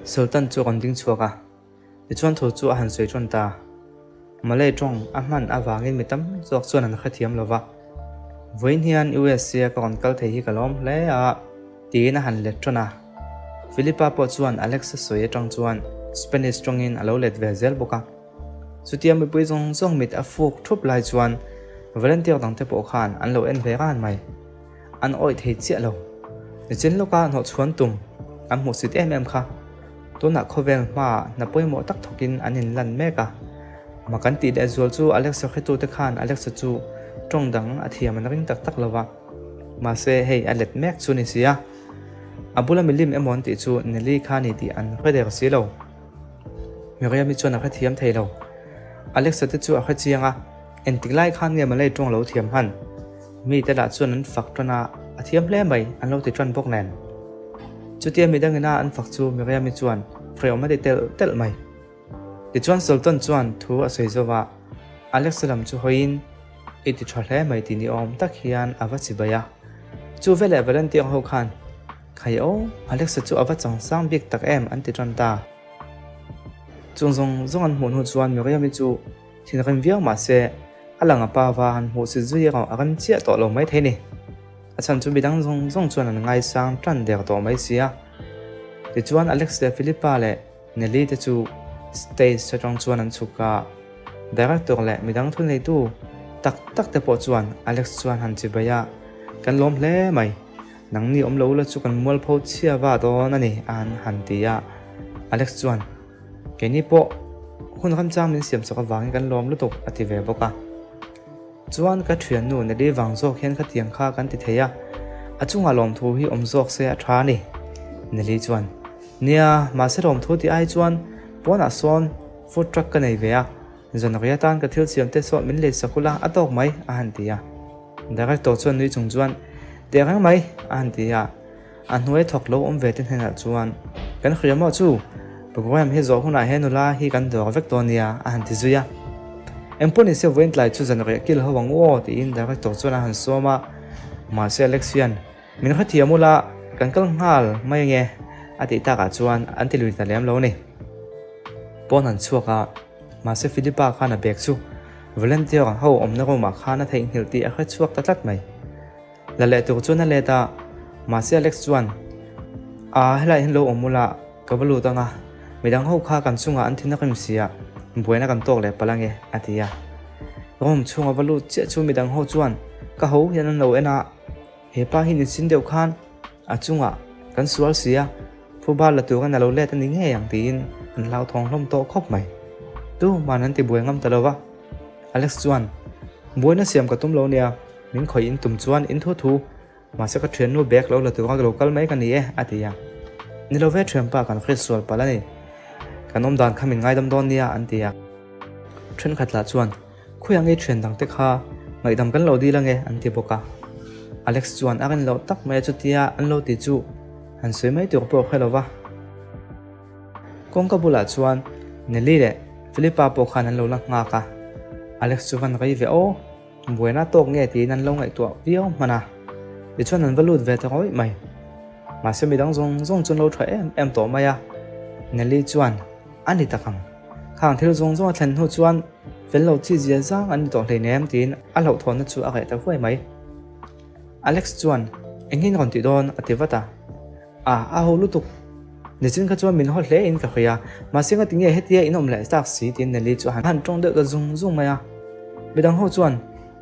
Sultan chu a rawn ding chhuak a, tichuan thu chu a han sawi ṭawn ta. Malay ṭawng a hman avangin mi tam zawk chuan an hrethiam lo va. Vawiin hian USA ka rawn kal thei hi ka lawm hle a, tiin a han let ṭawn a. Philippa pawh chuan Alex a sawi aṭang chuan Spanish ṭawngin a lo let ve zel bawk a. Chutia mipui zawng zawng mit a fuk ṭhup lai chuan volunteer dangte pawh khan an lo en ve ran mai. An awih thei chiah lo. Nichin lawka hnawhchhuan tum an hmuhsit em em kha. Tunah khawvel hmaah hna pawimawh tak thawkin an inlan mek a. Mak an tih leh zual chu Alexa hretute khan Alexa chu tawng dang a thiam an ring tak tak lo va. Mahse hei a let mek chu ni si a. A bula milim emaw an tih chu Nelly kha ni tih an hre der si lo. Miriam-i chuan a hrethiam thei lo. Alexa te chu a hre chiang a, engtik lai khan nge Malay tawng lo thiam hman? Mite lah chuan an fak tan a, a thiam hle mai an lo ti tan bawk nen. Chutia midangina an fak chu Miriam-i chuan hreawm a ti telh telh mai. Tichuan Sultan chuan thu a sawi zo va, Alexa lam chu hawiin i ti tha hle mai tih ni awm tak hian a va chibai a. Chu veleh Valentine ho khan, Khai aw, Alexa chu a va changsang bik tak em an ti tan ta. Chung zawng zawng an hmuh hnu chuan Miriam-i chu Thinrim viau mah se, a lang a pa va han hmuh si zui erawh a rem chiah tawh lo mai thei ni. A chhan chu midang zawng zawng chuan an ngaisang tan der tawh mai si a. Tichuan Alex leh Philippa leh Nelly te chu stage atang chuan an chhuk a, director leh midang thuneitu tak tak te pawh chuan Alex chuan han chibai a, Kan lawm hle mai, nangni awm lo ula chu kan mualpho chhia va dawn a ni an han ti a. Alex chuan. Keini pawh hun ramchang min siam chawk avangin kan lawm lutuk a ti ve bawk a. Chuan ka thiannu Nelly vang zawk hian khatiang kha kan ti thei a, a chungah lawmthu hi awm zawk se a tha a ni. Nelly chuan, Nia, mahse lawmthu tih ai chuan pawnah sawn food truck ka nei ve a, zanriah atan ka thil siam te sawn min lei sak ula a tawk mai a han ti a. Director chuan nui chung chuan, Teh reng mai a han ti a. A hnuai thawk lo awm ve te hnenah chuan, Kan hria maw chu? Program hi zawh hunah he nula hi kan dawr vek dawn nia, a han ti zui a. Engpawh ni se vawiin tlai chu zanriah kil ho ang u aw, tiin director chuan a han sawm a. Mahse Alex hian, Min hrethiam ula, kan kal nghal mai ange, a tih takah chuan an ti lui ta lem lo a ni. Pawn han chhuak a, mahse Philippa khan a bag chu volunteer ho awmna room ah khan a theihnghilh tih a hrechhuak ta tlat mai. La leh tur chuan a let a, mahse Alex chuan, Aa helaiah hian lo awm ula, ka va lut ang a, midang ho kha kan chungah an thin a rem si a, buaina kan tawk leh palh ange, a ti a. Room chhunga va lut chiah chu midang ho chuan ka ho hian an lo en a, he pa hi nichin deuh khan a chungah kan sual si a, phuba la turin a lo let a ni ngei ang tiin an hlauthawng hlawm tawh khawp mai. Tuman an ti buai ngam ta lo va, Alex chuan, Buaina siam ka tum lo nia, Min khawih in tum chuan in thu thu, mahse ka thiannu bag lo la tura ka lo kal mai ka ni e, a ti a. Ni lo ve thianpa kan hriat sual palh a ni. Kan awm dan kha min ngaidam dawn nia, an ti a. Thenkhat lah chuan, Khawiah nge thian dang te kha ngaihdam kan lo dil ange, an ti bawk a. Alex chuan a rin loh tak mai a chutia an lo ti chu han sawi mai tur pawh a hre lo va. Kawngka bulah chuan Nelly leh Philippa pawh khan an lo la nghak a. Alex chu van rei ve aw. Buaina tawk nge tiin an lo ngaihtuah viau hman a, tichuan an va lut ve ta rawih mai. Mahse midang zawng zawng chu an lo tha em em tawh mai a, Nelly chuan a ni tak ang, khang thil zawng zawng a thlen hnu chuan fel lo chi zia zang an ni tawh hleinem tiin a hlauhthawnna chu a reh ta huai mai. Alex chuan engin rawn ti dawn a ti vat a. A, a ho lutuk. Nichin kha chuan min haw hle in ka hawi a, mahse ngati nge hetia in awm leh tak si tiin Nelly chu a han tawng deuh ta zung zung mai a. Midang ho chuan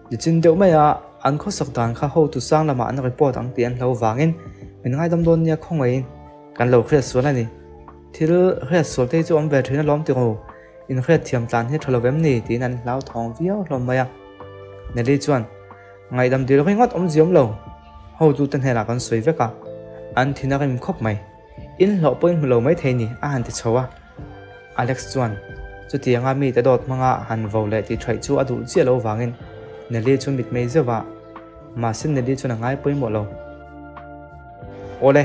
nichin deuh mai a an khawsak dan kha hotu sang lamah an report ang tih an hlo vangin min ngaidam dawn nia khawngaihin kan lo hriat sual a ni. Thil hriat sual te hi chu awm ve thin alawm ti ru, in hriat thiam tlan hi tha lo vem ni tiin an hlauthawng viau hlawm mai a. Nelly chuan Ngaihdam dil ringawt awm ziam lo. Hotute hnenah kan sawi vek a, an thin a rim khawp mai. In hlawh pawhin hmu lo mai thei ni, a han ti chho a. Alex chuan chutianga mite dawt hmanga han vo leh tih thaih chu a duh chiah lo vangin Nelly chu mitmei zeuh a, mahse Nelly chuan a ngai pawimawh lo. Awle,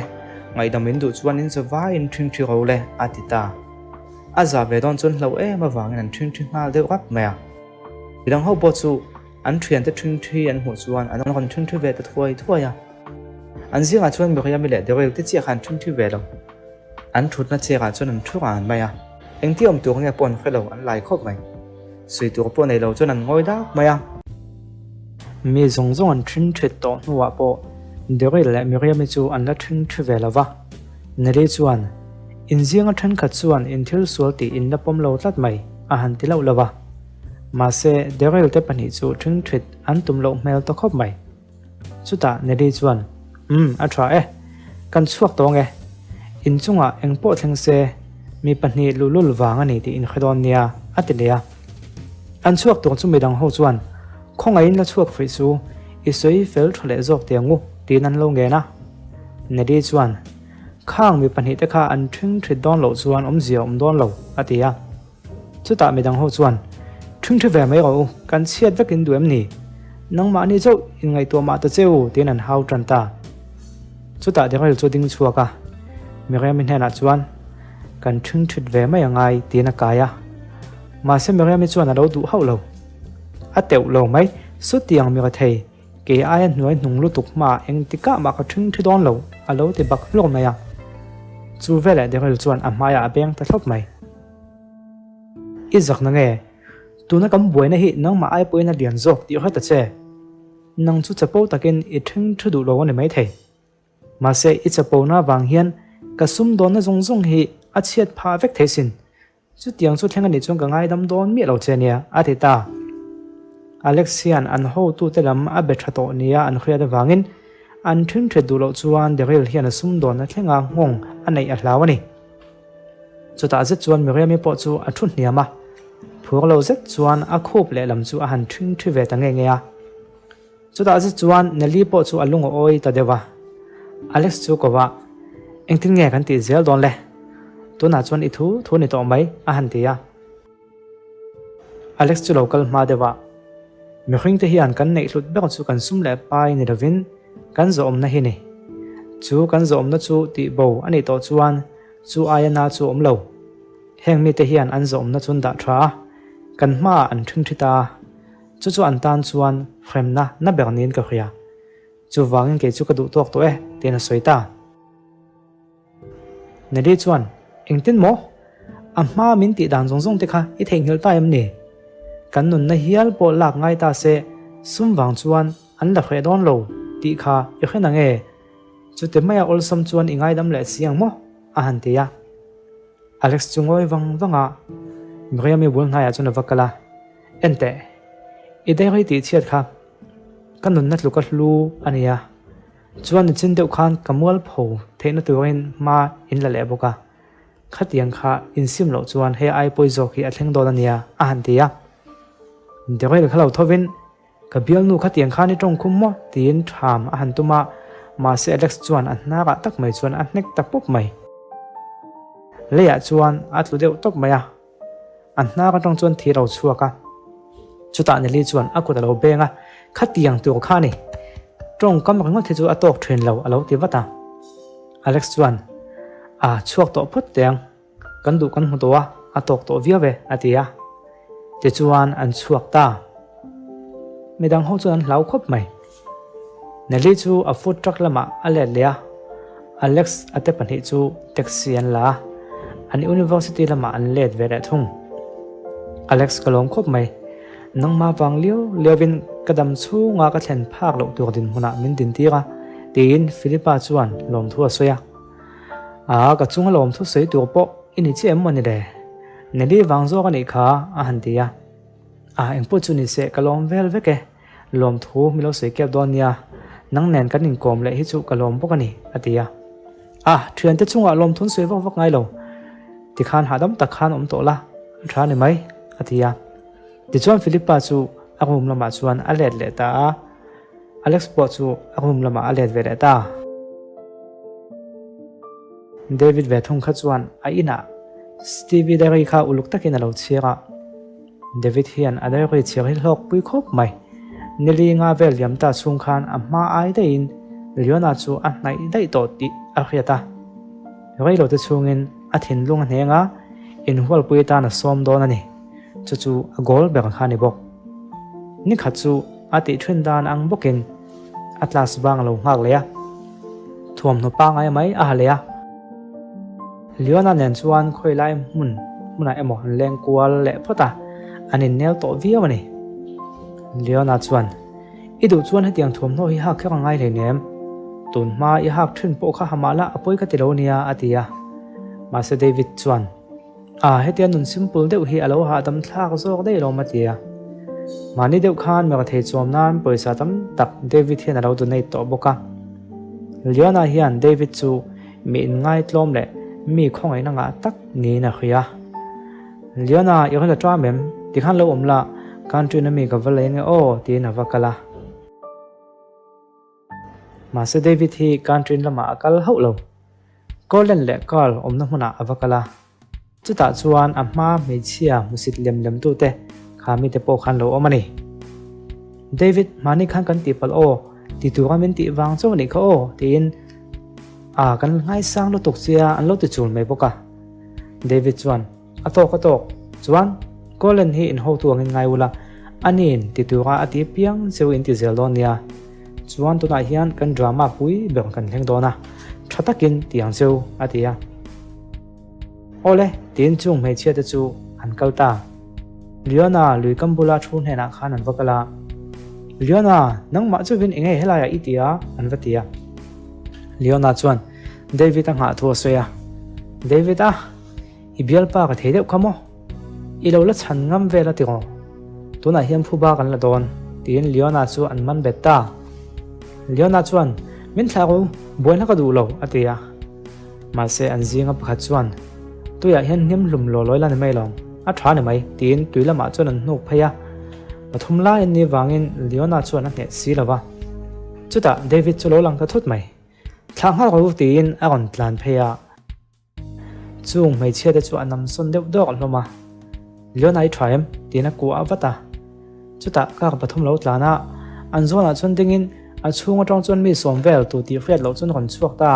ngaihdam in duh chuan in zavaiin ṭhingṭhi ro le, a ti ta. A za ve dawn chuan hlauh em avangin an ṭhingṭhi nghal deuh rap mai a. Midang ho pawh chu An thiante ṭhingṭhi an hmuh chuan an rawn ṭhingṭhi ve ta thuai thuai a. An zingah chuan Miriam-i leh Daryl te chiah kha an ṭhingṭhi ve lo. An ṭhutna chekah chuan an ṭhu ran mai a. Engti awm tur nge pawh an hre lo, an lai khawp mai. Sawi tur pawh nei lo chuan an ngawi dak mai a. Mi zawng zawng an ṭhingṭhit tawh hnuah pawh Daryl leh Miriam-i chu an la ṭhingṭhi ve lo va. Nelly chuan, In zinga ṭhenkhat chuan in thil sual tih in la pawm lo tlat mai, a han ti loh lo va. Mahse, Daryl te pahnih chu ṭhingṭhit an tum loh hmel ta khawp mai. Chutah Nelly chuan, Umm, a ṭha e. Kan chhuak tawng e. In chungah eng pawh thleng se, mi pahnih luhlul vang a ni tih in hre dawn nia, a ti leh a. An chhuak tur chu midang ho chuan, Khawngaihin la chhuak hrih chu, i sawi fel tha leh zawk teh ang u, tiin an lo ngen a. Nelly chuan, Khang mi pahnihte kha an ṭhing ṭhit dawn loh chuan awmzia awm dawn lo, a ti a. Chutah midang ho chuan, Ṭhing ṭhi ve mai rawh u, kan chhiat vek in duh em ni? Nangmahni chauh in ngaihtuah mah ta che u, tiin an hau ṭan ta. Chutah Daryl chu a ding chhuak a, Miriam-i hnenah chuan, Kan ṭhing ṭhit ve mai angai, tiin a kai a. Mahse Miriam-i chuan a lo duh hauh lo. A teuh lo mai, sawtiang mi rethei, kei aia hnuai hnung lutuk hmaah engtikah mah ka ṭhing ṭhi dawn lo, a lo ti bak hlawk mai a. Chu veleh Daryl chuan a hmaiah a beng ta thlawp mai. I zak na nge? Tuna kan buaina hi nangmah ai pawhin a lian zawk tih hre ta che. Nang chu chapo takin i ṭhing ṭhu duh lo a ni maithei. Mahse i chapona vang hian ka sumdawnna zawng zawng hi a chhiat phah vek thei sin. Chutiang chu thleng a nih chuan ka ngaidam dawn miah lo che nia, a ti ta. Alex hian an hotute lam a be ṭha tawh nia an hriat avangin an ṭhing ṭhet duh loh chuan Daryl hian a sumdawnna thlenga nghawng a neih a hlau a ni. Chutah zet chuan Miriam-i pawh chu a thu hniam a, phur lo zet chuan a khup lehlam chu a han ṭhing ṭhi ve ta nge nge a. Chutah zet chuan Nelly pawh chu a lung a awi ta deuh a, Alex chu ko va, Engtin nge kan tih zel dawn le? Tunah chuan i thu thu ni tawh mai, a han ti a. Alex chu lo kal hma deuh a, Mihring te hian kan neih hlut ber chu kan sum leh pai ni lovin kan zawhawmna hi ni. Chu kan zawhawmna chu tih bo a nih tawh chuan chu aia na chu awm lo. Heng mite hian an zawhawmna chu an dah tha a, kan hmaah an ṭhing ṭhi ta a, chu chu an tan chuan hremna na ber niin ka hria. Chuvangin kei chu ka duh tawk tawh e, tiin a sawi ta. Nelly chuan, Engtin maw? A hma min tih dan zawng zawng te kha i theihnghilh ta em ni? Kan nunna hial pawh lak ngai ta se, sum vang chuan an la hreh dawn lo tih kha i hre nang e? Chute maia awlsam chuan i ngaidam leh si ang maw? a han ti a. Alex chu ngawi vang vang a, Miriam-i bul hnaiah chuan a va kal a, Enteh, i dairy tih chhiat kha ka nunna tluka hlu a nia. Chuan nichin deuh khan ka mualpho theihna turin hma in la leh bawk a, khatiang kha insim loh chuan he ai pawi zawk hi a thleng dawn a nia, a han ti a. Daryl kha lo thovin, Ka bialnu khatiang khan i tawng khum maw? tiin ṭham a han tum a, mahse Alex chuan a hnarah tak mai chuan a hnek ta pawp mai. Leiah chuan a tlu deuh tawp mai a. A hnar atang chuan thi a lo chhuak a, chutah Nelly chuan a kut a lo beng a, Khatiang tur kha a ni, tawngkam ringawt hi chu a tawk thin lo a lo ti vat a. Alex chuan, A chhuak tawh phawt teh ang, kan duh kan hmu tawh a, a tawk tawh viau e a ti a. Tichuan an chhuak ta. Midang ho chuan an hlau khawp mai. Nelly chu a food truck lamah a let leh a, Alex a te pahnih chu taxi an la a, an university lamah an let ve leh thung. Alex ka lawm khawp mai, nangmah vang liau liauin ka dam chhunga ka thlen phak loh tur dinhmunah min dintir a, tiin Philippa chuan lawmthu a sawi a. Aa, ka chunga lawmthu sawi tur pawh i ni chiah em maw ni le? Nelly vang zawk a nih kha, a han ti a. Aa, engpawh chu ni se, ka lawm vel vek e. Lawmthu mi lo sawi kep dawn nia, nang nen kan inkawm leh hi chu ka lawm bawk a ni, a ti a. A, thiante chungah lawmthun sawi vak vak ngai lo, tikhan hahdam tak khan awm tawh la, a tha ni mai, a ti a. Tichuan Philippa chu a room lamah chuan a let leh ta a, Alex pawh chu a room lamah a let ve leh ta. David ve thung kha chuan a inah Stevie diary kha uluk takin a lo chhiar a. David hian a diary chhiar hi hlawk pui khawp mai. Nili nga vel liam ta chhung khan a hma ai daihin Leona chu a hnaih daih tawh tih a hriat a. Reilote chhungin a thinlung a hneng a, inhualpui atan a sawm dawn a ni. Chu chu a goal ber kha a ni bawk. Nikhat chu a tih thin dan ang bawkin a class bang a lo nghak leh a, thuamhnaw pangai mai a ha leh a. Leona nen chuan khawi lai hmun hmunah emaw an leng kual leh phawt a, an innel tawh viau a ni. Leona chuan, I duh chuan hetiang thuamhnaw hi hak kher a ngai hleinem, tun hma i hak thin pawh kha ha mah la a pawi ka ti lo nia a ti a. Mahse David chuan, A, hetia nun simple deuh hi a lo hahdam thlak zawk daih lo ma tia. Mahni deuh khan mirathei chuam nan pawisa tam tak David hian a lo donate tawh bawk a. Leona hian David chu mi inngaitlawm leh mi khawngaihna ngah tak niin a hria. Leona, i rawn la ṭam em? Tikhan lo awm la, country-na mi ka va lei ange aw, tiin a va kal a. Mahse David hi country lamah a kal hauh lo. Colin leh Carl awmna hmunah a va kal a. Chutah chuan a hma hmeichhia hmusit lem lem tute kha mite pawh khan lo awm a ni. David, mahni khan kan tihpalh aw, ti tura min tih vang chauh a nih kha aw, tiin a kan ngaisang lutuk chia an lo ti chul mai bawk a. David chuan, A tawk a tawk, chuan Colin hi in hotu angin ngai ula, aniin ti tura a ti piang cheu in ti zel dawn nia. Chuan tunah hian kan drama pui ber kan thleng dawn a, tha takin ti ang cheu, a ti a. Awle, tiin chung hmeichhia te chu an kal ta. Leona lui kam bula thu hnenah khan an va kal a. Leona, nangmah chuvin enge helaiah i ti a? an va ti a. Leona chuan David a nghah thu a sawi a. David a, i bialpa ka thei deuh kha maw? I lo la chhan ngam vel a ti rawh. Tunah hian phuba kan la dawn, tiin Leona chu an man bet ta. Leona chuan, Min thlah ru, buaina ka duh lo, a ti a. Mahse an zinga pakhat chuan, Tuiah hian hnim hlum law lawi la ni mai lo, a tha ni mai, tiin tui lamah chuan an hnuk phei a. Pathum lai an nih vangin Leona chuan a hneh si lo va. Chutah David chu lo lang ta thut mai. Thlah nghal rawh u, tiin a rawn tlan phei a. Chung hmeichhia te chu a nam sawn deuh dawk hlawm a, Leona i tha em? tiin a kuah vat a. Chutah car pathum lo tlan a, an zawnah chuan dingin a chhung atang chuan mi sawm vel tu tih hriat loh chuan rawn chhuak ta.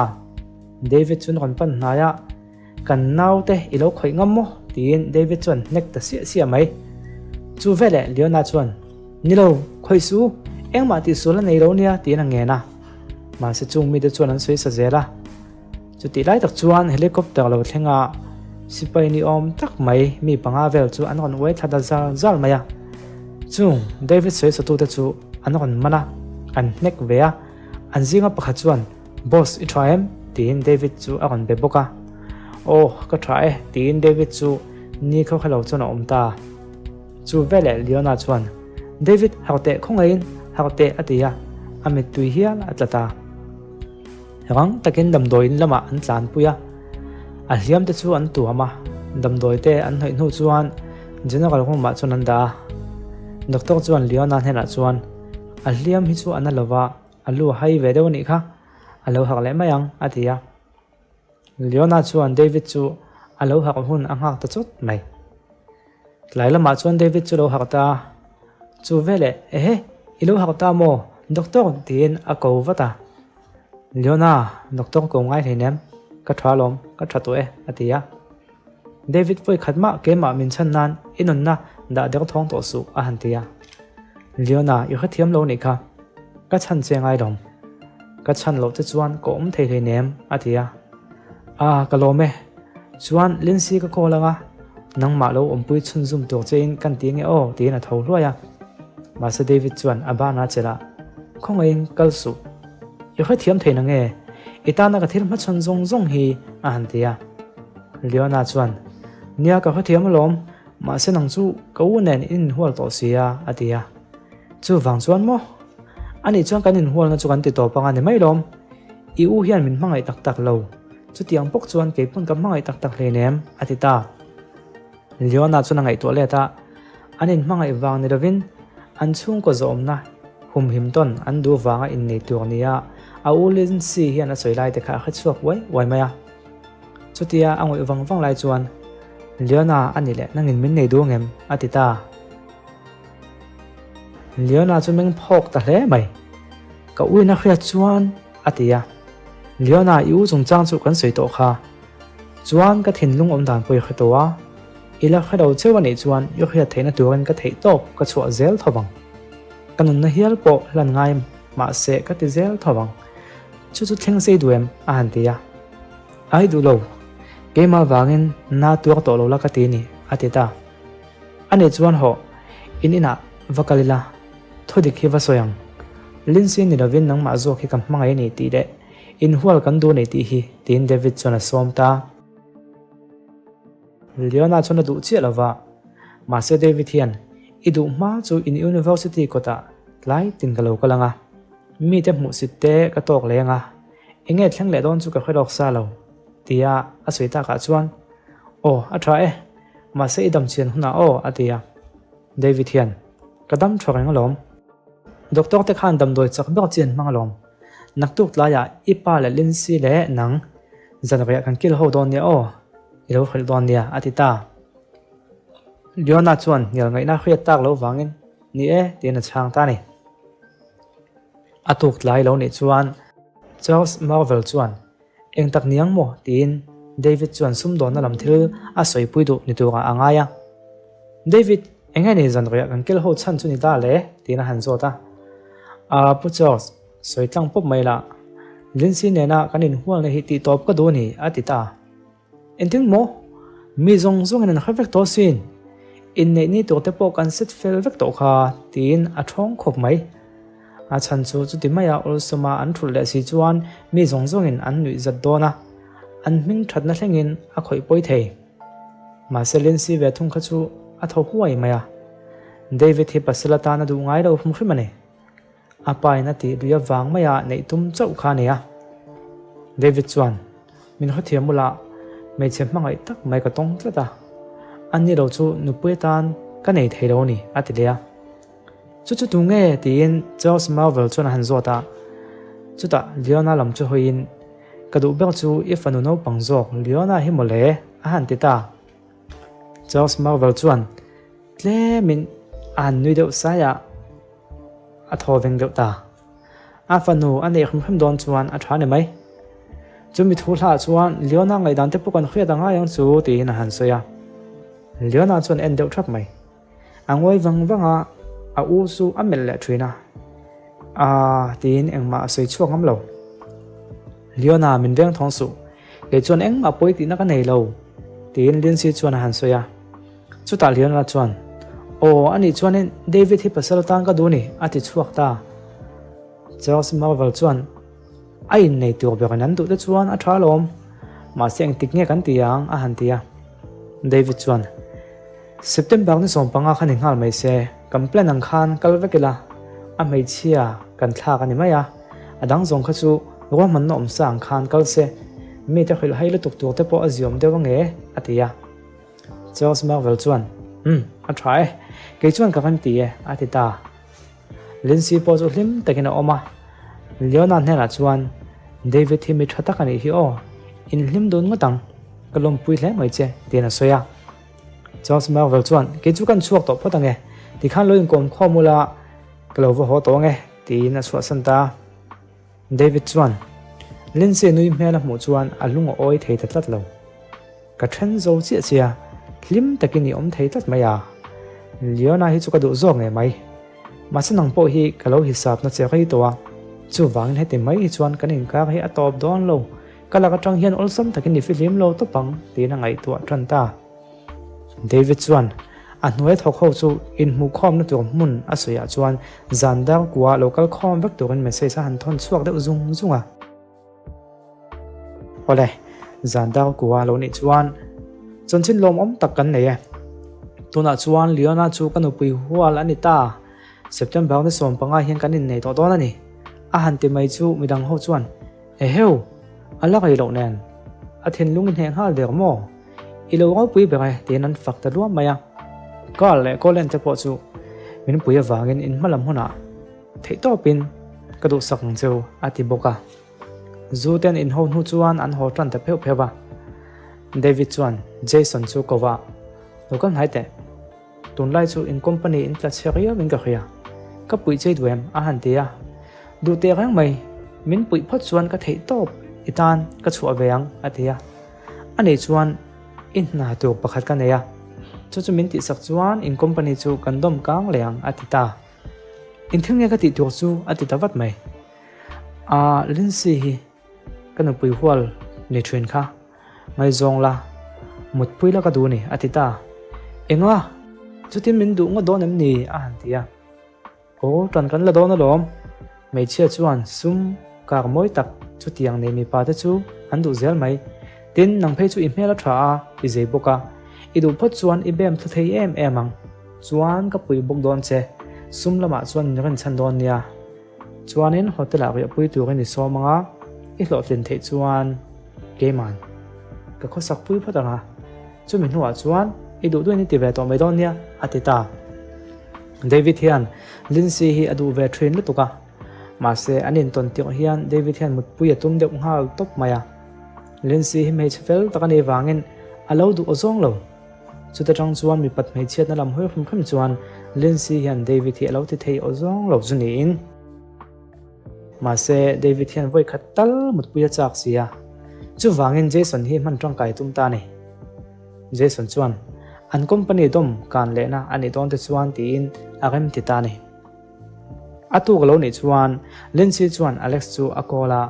David chuan rawn pan hnai a, Kan naute i lo khawih ngam maw? tiin David chuan hnek ta siah siah mai. Chu veleh Leona chuan, Ni lo, khawih su, engmah tihsual a nei lo nia tiin a ngen a. Mahse chung mite chuan an sawi sa zel a. Chutih lai tak chuan helicopter lo thleng a, sipai ni awm tak mai mi panga vel chu an rawn uai thla ta zal zal mai a. Chung David sawisatute chu an rawn man a, an hnek ve a, an zinga pakhat chuan, Boss i tha em? tiin David chu a rawn be bawk a. Aw, ka tha e, tiin David chu ni khaw kha lo chuan a awm ta. Chu veleh Leona chuan, David, harh teh khawngaihin, harh teh a ti a, a mittui hial a tla ta. Rang takin damdawi in lamah an tlanpui a, a hliam te chu an tuam a, damdawi te an hnawih hnu chuan General room ah chuan an dah a. Doctor chuan Leona hnenah chuan, A hliam hi chu a na lova, a lu a hai ve deuh a nih kha, a lo hak leh mai ang, a ti a. Leona chuan David chu a lo hak hun a nghak ta chawt mai. Tlai lamah chuan David chu lo hak ta a, Chu veleh, Ehe, i lo hak ta maw, Doctor? tiin a ko vat a. Leona, Doctor ko ngai hleinem, ka tha alawm, ka tha tawh e, a ti a. David vawi khat mah keimah min chhan nan i nunna dah der thawng tawh suh, a han ti a. Leona, i hrethiam lo nih kha, ka chhan che ngai lawm. Ka chhan loh te chuan ka awm thei hleinem, a ti a. A, ka lawm e. Chuan Lindsay ka call anga, nangmah lo awmpui chhunzum tur chein kan ti nge aw tiin a tho hluai a. Mahse David chuan a bana chelh a, Khawngaihin kal suh. I hrethiam thei nange? I tana ka thil hmachhawn zawng zawng hi a han ti a. Leona chuan, Nia ka hrethiam alawm, mahse nang chu ka u nen in inhual tawh si a a ti a. Chuvang chuan maw? Anih chuan kan inhualna chu kan ti tawp anga ni mai lawm. I u hian min hmangaih tak tak lo. Chutiang bawk chuan kei pawn ka hmangaih tak tak hleinem, a ti ta. Leona chuan a ngaihtuah let a, an inhmangaih vang ni lovin an chhungkaw zawmna humhim tawn an duh vanga innei tur nia a u Lindsay hian a sawi lai te kha a hrechhuak uai uai mai a. Chutia a ngawih vang vang lai chuan, Leona a ni leh nangin min nei duh angem? a ti ta. Leona chu meng phawk ta hle mai. Ka uina hriat chuan a ti a. Leona i u chungchang chu kan sawi tawh kha. Chuan ka thinlung awm dan pawh i hre tawh a. I la hre lo cheu a nih chuan i hriat theihna turin ka theih tawp ka chhuah zel tho vang. Ka nunna hial pawh hlan ngai mahse ka ti zel tho vang. Chu chu thleng sei duh em? a han ti a. Ai duh lo. Keimah vangin na tuar tawh lo la ka ti ni, a ti ta. A nih chuan hawh, in inah va kal ila, thu dik hi va sawi ang. Lindsay ni lovin nangmah zawk hi ka hmangaih a ni tih leh inhual kan duh a ni tih hi, tiin David chuan a sawm ta. Leona chuan a duh chiah lova, mahse David hian, I duh hma chu in university kawtah tlai tin ka lo kal ang a, mite hmuhsit te ka tawk leng a. Enge thleng leh dawn chu ka hre lawk sa lo, tia a sawi takah chuan, Aw, a tha e, mahse i dam chian hunah aw, a ti a. David hian, Ka dam tha reng alawm. Doctor te khan damdawi chak ber chi an hmang alawm. Naktuk tlaiah i pa leh Lindsay leh nang zanriah kan kil ho dawn nia aw, i lo hrilh dawn nia, a ti ta. Leona chuan hnial ngaihna hriat tak lo vangin, Ni e, tiin a chhang ta a ni. A tuk tlai lo nih chuan Charles Marvel chuan, Eng tak niang maw? tiin David chuan sumdawnna lam thil a sawipui duh ni turah a ngai a. David, eng nge ni zanriah kan kel ho chhan chu ni ta le? tiin a han zawt a. Aa, Pu Charles, sawi tlang pawp mai la. Lindsay nena kan inhualna hi tihtawp ka duh a ni, a ti ta. Engtin maw? Mi zawng zawngin an hre vek tawh sin. Inneih ni tur te pawh kan set fel vek tawh kha, tiin a thawng khawp mai. A chhan chu chuti maia awlsawma an thulh leh si chuan mi zawng zawngin an nuih zat dawn a, an hming thatna thlengin a khawih pawi thei. Mahse Lindsay ve thung kha chu a thaw huai mai a. David hi pasal atan a duh ngai lo hrim hrim a ni. A pa in a tih lui avang maia neih tum chauh kha a ni a. David chuan, Min hawthiam ula, hmeichhe hmangaih tak mai ka tawng tlat a. A ni lo chu nupui atan ka nei thei lo a ni, a ti leh a. Chu chu tu nge? tiin Charles Marvel chuan a han zawt a. Chutah Leona lam chu hawiin, Ka duh ber chu i fanu naupang zawk Leona hi mawle, a han ti ta. Charles Marvel chuan tlemin a han nui deuh sai a. A thaw veng deuh ta. A fanu a neih hrim hrim dawn chuan a tha ni mai. Chumi thu hlah chuan Leona ngaihdan te pawh kan hriat a ngai ang chu tiin a han sawi a. Leona chuan en deuh thap mai. A ngawi vang vang a, a u chu a melh leh thin a. Aaa tiin engmah a sawi chhuak ngam lo. Leona min veng thawng suh. Kei chuan engmah pawi tihna ka nei lo tiin Lindsay chuan a han sawi a. Chutah Leonard chuan, Aw, anih chuanin David hi pasal atan ka duh ni, a ti chhuak ta. Charles Marvel chuan, A innei tur berin an duh te chuan a tha alawm, mahse engtik nge kan ti ang, a han ti a. David chuan, September ni 15 kha ni nghal mai se, kan plan ang khan kal vek ila, a hmeichhia kan thlak a ni mai a, a dang zawng kha chu ruahmanna awm sa ang khan kal se, mite hrilh hai lutuk tur te pawh a ziawm deuh ange, a ti a. Charles Marvel chuan, Umm, a tha e. Kei chuan ka rem ti e, a ti ta. Lindsay pawh chu hlim takin a awm a. Leona hnenah chuan, David hi mi tha tak a nih hi aw. Inhlim dun ngawt ang. Ka lawmpui hle mai che, tiin a sawi a. Charles Marvel chuan, Kei chu kan chhuak tawh phawt ang e. Tikhan lo inkawm khawm ula, ka lo va haw tawh ang e, tiin a chhuahsan ta a. David chuan, Lindsay nui hmel a hmuh chuan a lung a awi thei ta tlat lo. Ka then zo chiah chiah, hlim takin i awm thei tlat mai a. Leona hi chu ka duh zawk ngei mai. Mahse nang pawh hi ka lo hisapna che rei tawh a, chuvangin heti mai hi chuan kan inkar hi a tawp dawn lo, ka lak atang hian awlsam takin i fihlim lo tawp ang tiin a ngaihtuah tan ta. David chuan a hnuai thawk ho chu inhmuhkhawmna tur hmun a sawiah chuan zan dar kua lo kal khawm vek turin message a han thawn chhuak deuh zung zung a. Awle, zan dar kua lo nih chuan chanchin lawmawm tak kan nei e. Tunah chuan Leona chu ka nupui hual a ni ta. September ni 15 hian kan innei tawh dawn a ni. A han ti mai chu midang ho chuan Eheu! A la rei loh nen a thinlung i hneh nghal der maw? I lo ropui ber e tiin an fak ta luam mai a. Carl leh Colin te pawh chu min pui avangin in hma lam hunah theihtawpin ka duhsak ang cheu a ti bawk a. Zu te an inho hnu chuan an haw tan ta pheuh pheuh a. David chuan Jason chu ko va, Lo kal hnai teh. Tunlai chu in company in tla chhe riau in ka hria. Ka puih chei duh em? a han ti a. Duh teh reng mai, min puih phawt chuan ka theih tawp i tan ka chhuah ve ang a ti a. A nih chuan i hna tur pakhat ka nei a, chu chu min tihsak chuan in company chu kan dawm kang leh ang a ti ta. Engthil nge ka tih tur chu a ti ta vat mai. Aa Lindsay hi ka nupui hual ni thin kha. Ngaihzawng la, mutpui la ka duh ni, a ti ta. Enga? Chutin min duh ngawt dawn em ni? a han ti a. Aw, tan kan la dawn alawm. Hmeichhia chuan sum kar mawi tak chutiang nei mipa te chu an duh zel mai. Tin, nang phei chu i hmel a tha a, i zei bawk a. I duh phawt chuan i bem thlu thei em em ang. Chuan ka pui bawk dawn che, sum lamah chuan min rinchhan dawn nia. Chuanin hotel-ah riahpui turin i sawm ang a. I hlawhtlin theih chuan keiman ka khawsak pui phawt ang a, chumi hnuah chuan i duh duhin i ti ve tawh mai dawn nia, a ti ta. David hian Lindsay hi a duh ve thin lutuk a, mahse an intawn tirh hian David hian mutpui a tum deuh nghal tawp mai a. Lindsay hi hmeichhe fel tak a nih vangin a lo duh awzawng lo. Chuta tang chuan mipat hmeichhiatna lam hawi hrim hrim chuan Lindsay hian David hi a lo ti thei awzawng lo chu niin. Mahse, David hian vawi khat tal mutpui a chak si a, chuvangin Jason hi hman tangkai tum ta a ni. Jason chuan, An company dawm kan lehna a nih dawn te chuan tiin a rem ti ta a ni. A tuk lo nih chuan Lindsay chuan Alex chu a call a,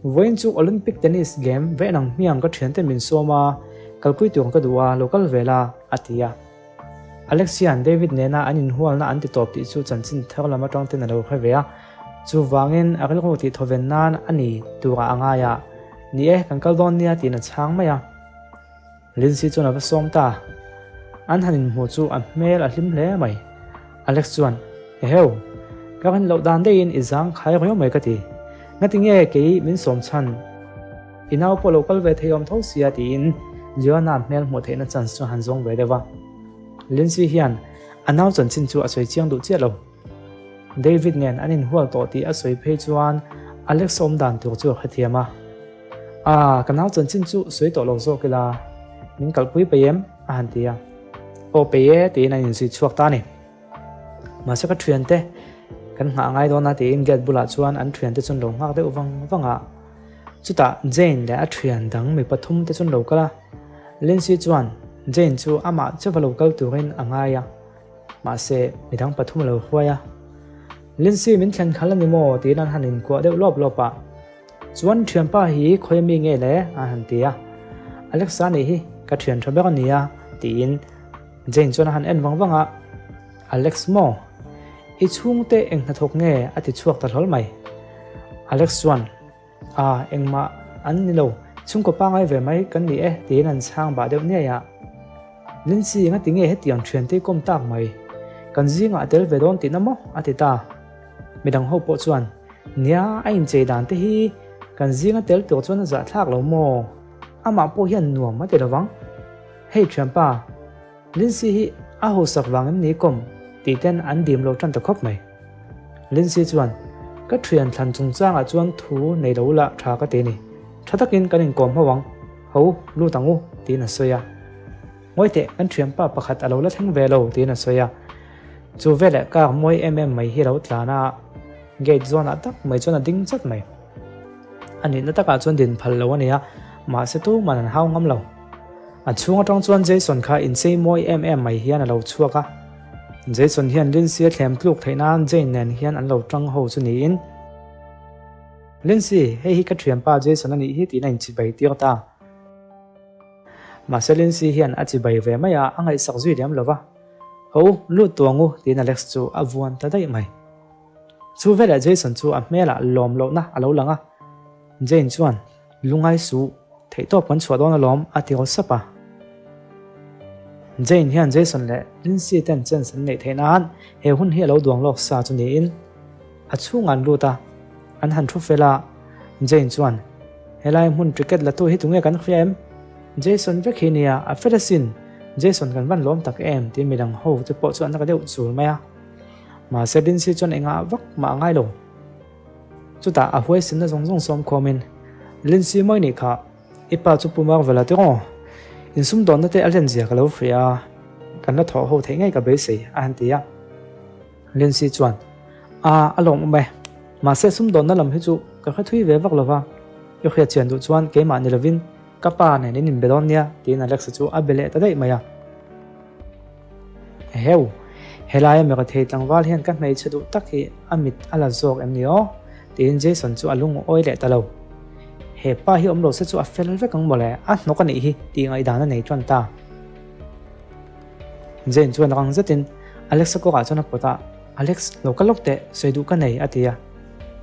Vawiin chu Olympic tennis game ve nang hmiang ka thiante min sawm a, kalpui tur ka duh a, lo kal ve la, a ti a. Alex hian David nena an inhualna an ti tawp tih chu chanchin thar lam atang ten a lo hre ve a, chuvangin a rilru tih thawven nan a ni turah a ngai a, Ni e, kan kal dawn nia tiin a chhang mai a. Lindsay chuan a va sawm ta. An han inhmuh chu a hmel a hlim hle mai. Alex chuan, Eheu, ka rin loh dan daihin i zang khai riau mai ka ti. Ngati nge kei min sawm chhan? I nau pawh lo kal ve thei awm tho sia tiin Leona hmel hmuh theihna chance chu a han zawng ve deuh a. Lindsay hian a nau chanchin chu a sawi chiang duh chiah lo. David nen an inhual tawh tih a sawi phei chuan Alex awm dan tur chu a hrethiam a. Ah, ka nau chanchin chu sawi tawh lo zawk ila, min kalpui peih em? a han ti a. Aw peih e tiin an inzui chhuak ta a ni. Mahse ka thiante kan nghah ngai dawn a tiin gate bulah chuan an thiante chu an lo nghak deuh vang vang a. Chutah Jane leh a thian dang mi pathum te chu an lo kal a. Lindsay chuan Jane chu amah chauha lo kal turin a ngai a, mahse midang pathum a lo hruai a. Lindsay min thlen khalh a ni maw tiin an han inkuah deuh lawp lawp a. Chuan thianpa hi khawi ami nge le a han ti a. Alexa nih hi ka thian tha ber a nia tiin Jane chuan a han en vang vang a, Alex maw? I chhungte eng hnathawk nge? a ti chhuak ta hlawl mai. Alex chuan, Ah, engmah an ni lo, chhungkaw pangai ve mai kan ni e, tiin an chhang bah deuh niai a. Lindsay, ngati nge hetiang thiante i kawm tak mai? Kan zingah a tel ve dawn tihna maw? a ti ta. Midang ho pawh chuan, Nia, a inchei dan te hi kan zinga tel tur chuan a zahthlak lo maw? Amah pawh hian nuam a ti lovang. Hei thianpa, Lindsay hi a hausak vang em ni kawm tih ten an dim lo tan ta khawp mai. Lindsay chuan, Ka thian thlan chungchangah chuan thu nei lo lah tha ka ti ni. Tha takin kan inkawm ho ang, ho lut ang u, tiin a sawi a. Ngawi teh, kan thianpa pakhat a lo la thleng ve lo, tiin a sawi a. Chu veleh car mawi em em mai hi a lo tlan a, gate zawnah tak mai chuan a ding chat mai. A nihna takah chuan din phal lo a ni a, mahse tuman an hau ngam lo. A chhung atang chuan Jason kha inchei mawi em em mai hian a lo chhuak a. Jason hian Lindsay a thlem tluk theih nan Jane nen hian an lo tang ho chu niin. Lindsay, hei hi ka thianpa Jason a nih hi tiin a inchibai tir ta. Mahse Lindsay hian a chibai ve mai a, a ngaihsak zui lem lo va. Ho, lut tuang u tiin Alex chu a vuan ta daih mai. Chu veleh Jason chu a hmelah lawm lohna a lo lang a. Jane chuan, Lungai suh, theihtawp kan chhuah dawn alawm, a ti awlsap a. Jane hian Jason leh Lindsay ten chance an neih theih nan he hun hi a lo duang lawk sa chu niin a chhungah an lut a, an han thu fel a. Jane chuan, Helai hmun ticket la tu hi tunge kan hria em? Jason vek hi nia, a fel asin, Jason kan van lawm tak em? tiin midang ho te pawh chu an la deuh chul mai a. Mahse Lindsay chuan engah vak mah a ngai lo. Chutah a huaisinna zawng zawng sawm khawmin, Lindsay mawi nih kha, i pa chu Pu Marvel-a tiraw? Insumdawnna te a hlen zia ka lo hria a, kan la thawh ho theih ngei ka beisei, a han ti a. Lindsay chuan, A, a lawmawm e. Mahse sumdawnna lam hi chu ka hre thui ve vak lo va, i hriat chian duh chuan keimah ni lovin ka pa nen in inbe dawn nia, tiin Alexa chu a be leh ta daih mai a. Eheu! Helaia mi rethei tlangval hian ka hmeichhe duh tak hi a mit a la zawk em ni aw? tiin Jason chu a lungawi leh ta lo. He pa hi awm lo se chu a fel vek ang mawle, a hnawk a nih hi tih ngaihdan a nei tan ta. Jane chuan rang zetin Alex-a kawrah chuan a pawt a, Alex, lo kal lawk teh, sawi duh ka nei, a ti a.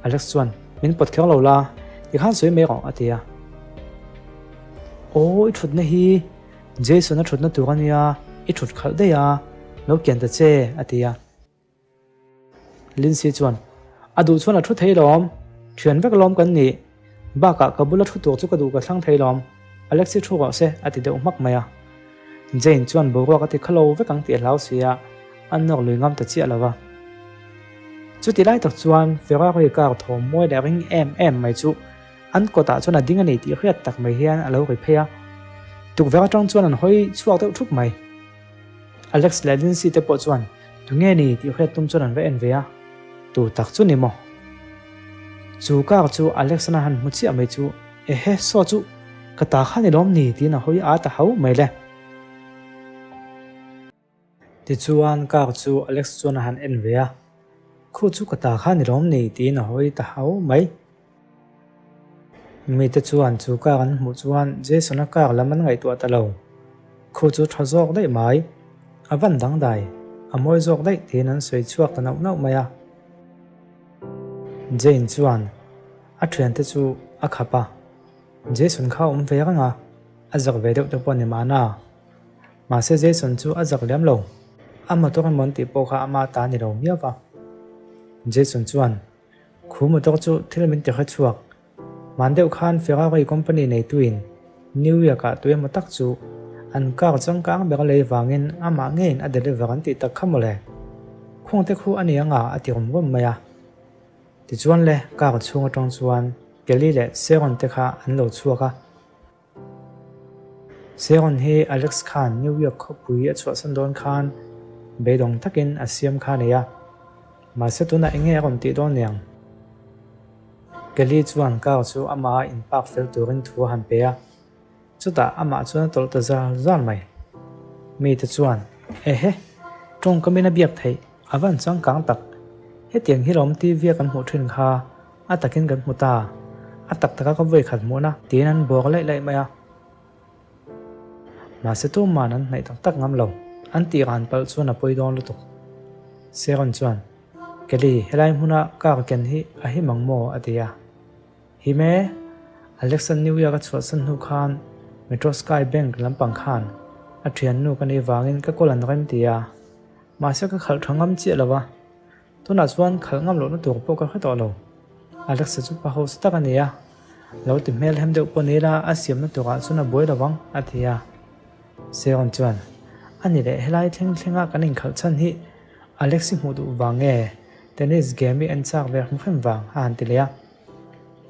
Alex chuan, Min pawt kher lo la, tikhan sawi mai rawh, a ti a. Aw, i thutna hi Jason a thutna tur a nia, i thut khalh daih a, lo kian ta che, a ti a. Lindsay chuan, A duh chuan a thu thei lawm, thian vek lawm kan nih. Bakah ka bula thu tur chu ka duh ka thlang thei lawm, Alex hi thu rawh se a ti deuh hmak mai a. Jane chuan boruak a ti khalo vek ang tih a hlau si a, a nawr lui ngam ta chiah lo va. Chuti lai tak chuan Ferrari car thawm mawi leh ring em em mai chu an kawtah chuan a ding a ni tih hriat tak mai hian a lo ri phei a. Tukverh atang chuan an hawi chhuak deuh thup mai. Alex leh Lindsay te pawh chuan tunge ni tih hriat tum chuan an va en ve a, tu tak chu ni maw? Chu car chu Alex-an a han hmu chiah mai chu Ehe, saw chu ka ta kha ni lawm ni tiin a hawi at a hau mai le. Tichuan car chu Alex chuan a han en ve a, Khu chu ka ta kha ni lawm ni tiin a hawi ta hau mai. Mite chuan chu car an hmuh chuan Jason-a car lam an ngaihtuah ta lo. Khu chu tha zawk daih mai, a van dangdai, a mawi zawk daih tiin an sawi chhuak ta nauh nauh mai a. Jane chuan a thiante chu a khap a, Jason kha a awm ve reng a, a zak ve deuh te pawh a ni mahna. Mahse Jason chu a zak lem lo, a motor emaw an tih pawh kha ama ta a ni lo miau va. Jason chuan Khu motor chu thil min ti hre chhuak. Hman deuh khan Ferrari company neituin New York-ah tu emaw tak chu an car changkang ber a lei vangin amah ngeiin a deliver an tih tak kha mawle. Khungte khu a ni anga a ti rum rum mai a. Tichuan le car chhung atang chuan Kelly leh Sharon te kha an lo chhuak a. Sharon hi Alex khan New York khawpui a chhuahsan dawn khan beidawng takin a siam kha a nei a, mahse tunah eng nge a rawn tih dawn niang? Kelly chuan car chu amah in park fel turin thu a han pe a, chutah amah chuan a tawlh ta zar zar mai. Mite chuan, Ehe, tawngkamin a biak theih, a van changkang tak. Hetiang hi lawm TV a kan hmuh thin kha. A takin kan hmu ta, a tak taka ka vawi khat hmuhna tiin an buak laih laih mai a. Mahse tuman an hnaih tak tak ngam lo, an tih ran palh chuan a pawi dawn lutuk. Sharon chuan, Kelly, helai hmuna car ken hi a him ang maw? a ti a. Him e, Alex-a New York a chhuahsan hnu khan Metro Sky Bank lampang khan a thiannu ka nih vangin ka call an rem ti a, mahse ka khalh tha ngam chiah lo a. Tunah chuan khalh ngam lohna tur pawh ka hre tawh lo. Alexa chu pa hausa tak a ni a, lo ti hmel hem deuh pawh ni ila a siamna turah chuan a buai lo vang, a ti a. Sharon chuan, A ni leh, helai thleng thlenga kan inkhalh chhan hi Alex i hmuh duh vang nge tennis game i en chak ve hrim hrim vang? a han ti leh a.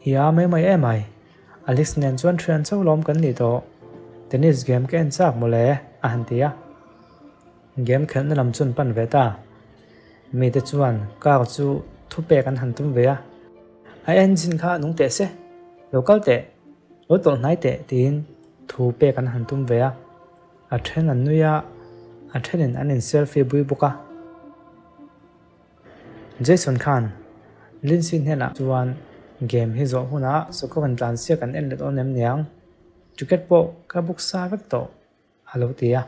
Ia mai mai em ai, Alex nen chuan thian chauh lawm kan nih tawh, tennis game ka en chak mawle, a han ti a. Game khelhna lam chuan pan ve ta. Mite chuan car chu thupek an han tum ve a. A engine kha nung teh se, lo kal teh, lo tawlh hnai teh tiin thu pek an han tum ve a. A then an nui a, a thenin an in selfie bui bawk a. Jason khan Lindsay hnenah chuan game hi zawh hunah sawrkar in tlansiak an en let awn em niang, ticket pawh ka book sa vek tawh. A lo ti a.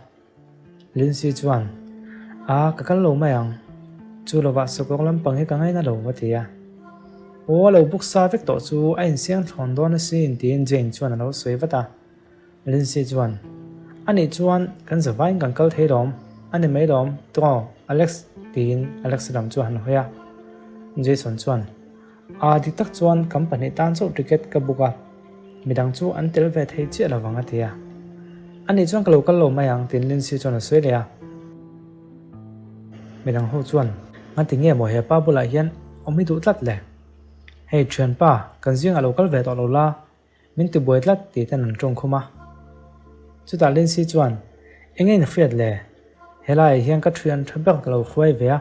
Lindsay chuan, A, ka kal lo mai ang. Chu lovah sakawr lampang hi ka ngaina lo, a ti a. Aw, a lo buk sa vek tawh chu a insiang thlawn dawn asin, tiin Jane chuan a lo sawi vat a. Lindsay chuan, A nih chuan kan zavaiin kan kal thei lawm, a ni mai lawm, tawng, Alex, tiin Alex lam chu a han hawi a. Jason chuan, A dik tak chuan kan pahnih tan chauh ticket ka book a, midang chu an tel ve thei chiah lo vang a ti a. Ani chuan ka lo kal lo mai ang tiin Lindsay chuan a sawi leh a. Midang ho chuan, Ngati nge maw he pa bulah hian awm i duh tlat le? Hei thianpa, kan zingah lo kal ve tawh lo la, Min ti buai tlat tih ten an tawng khum a. Chutah Lindsay chuan, Eng nge in hriat le? Helaiah hian ka thian tha ber ka lo hruai ve a,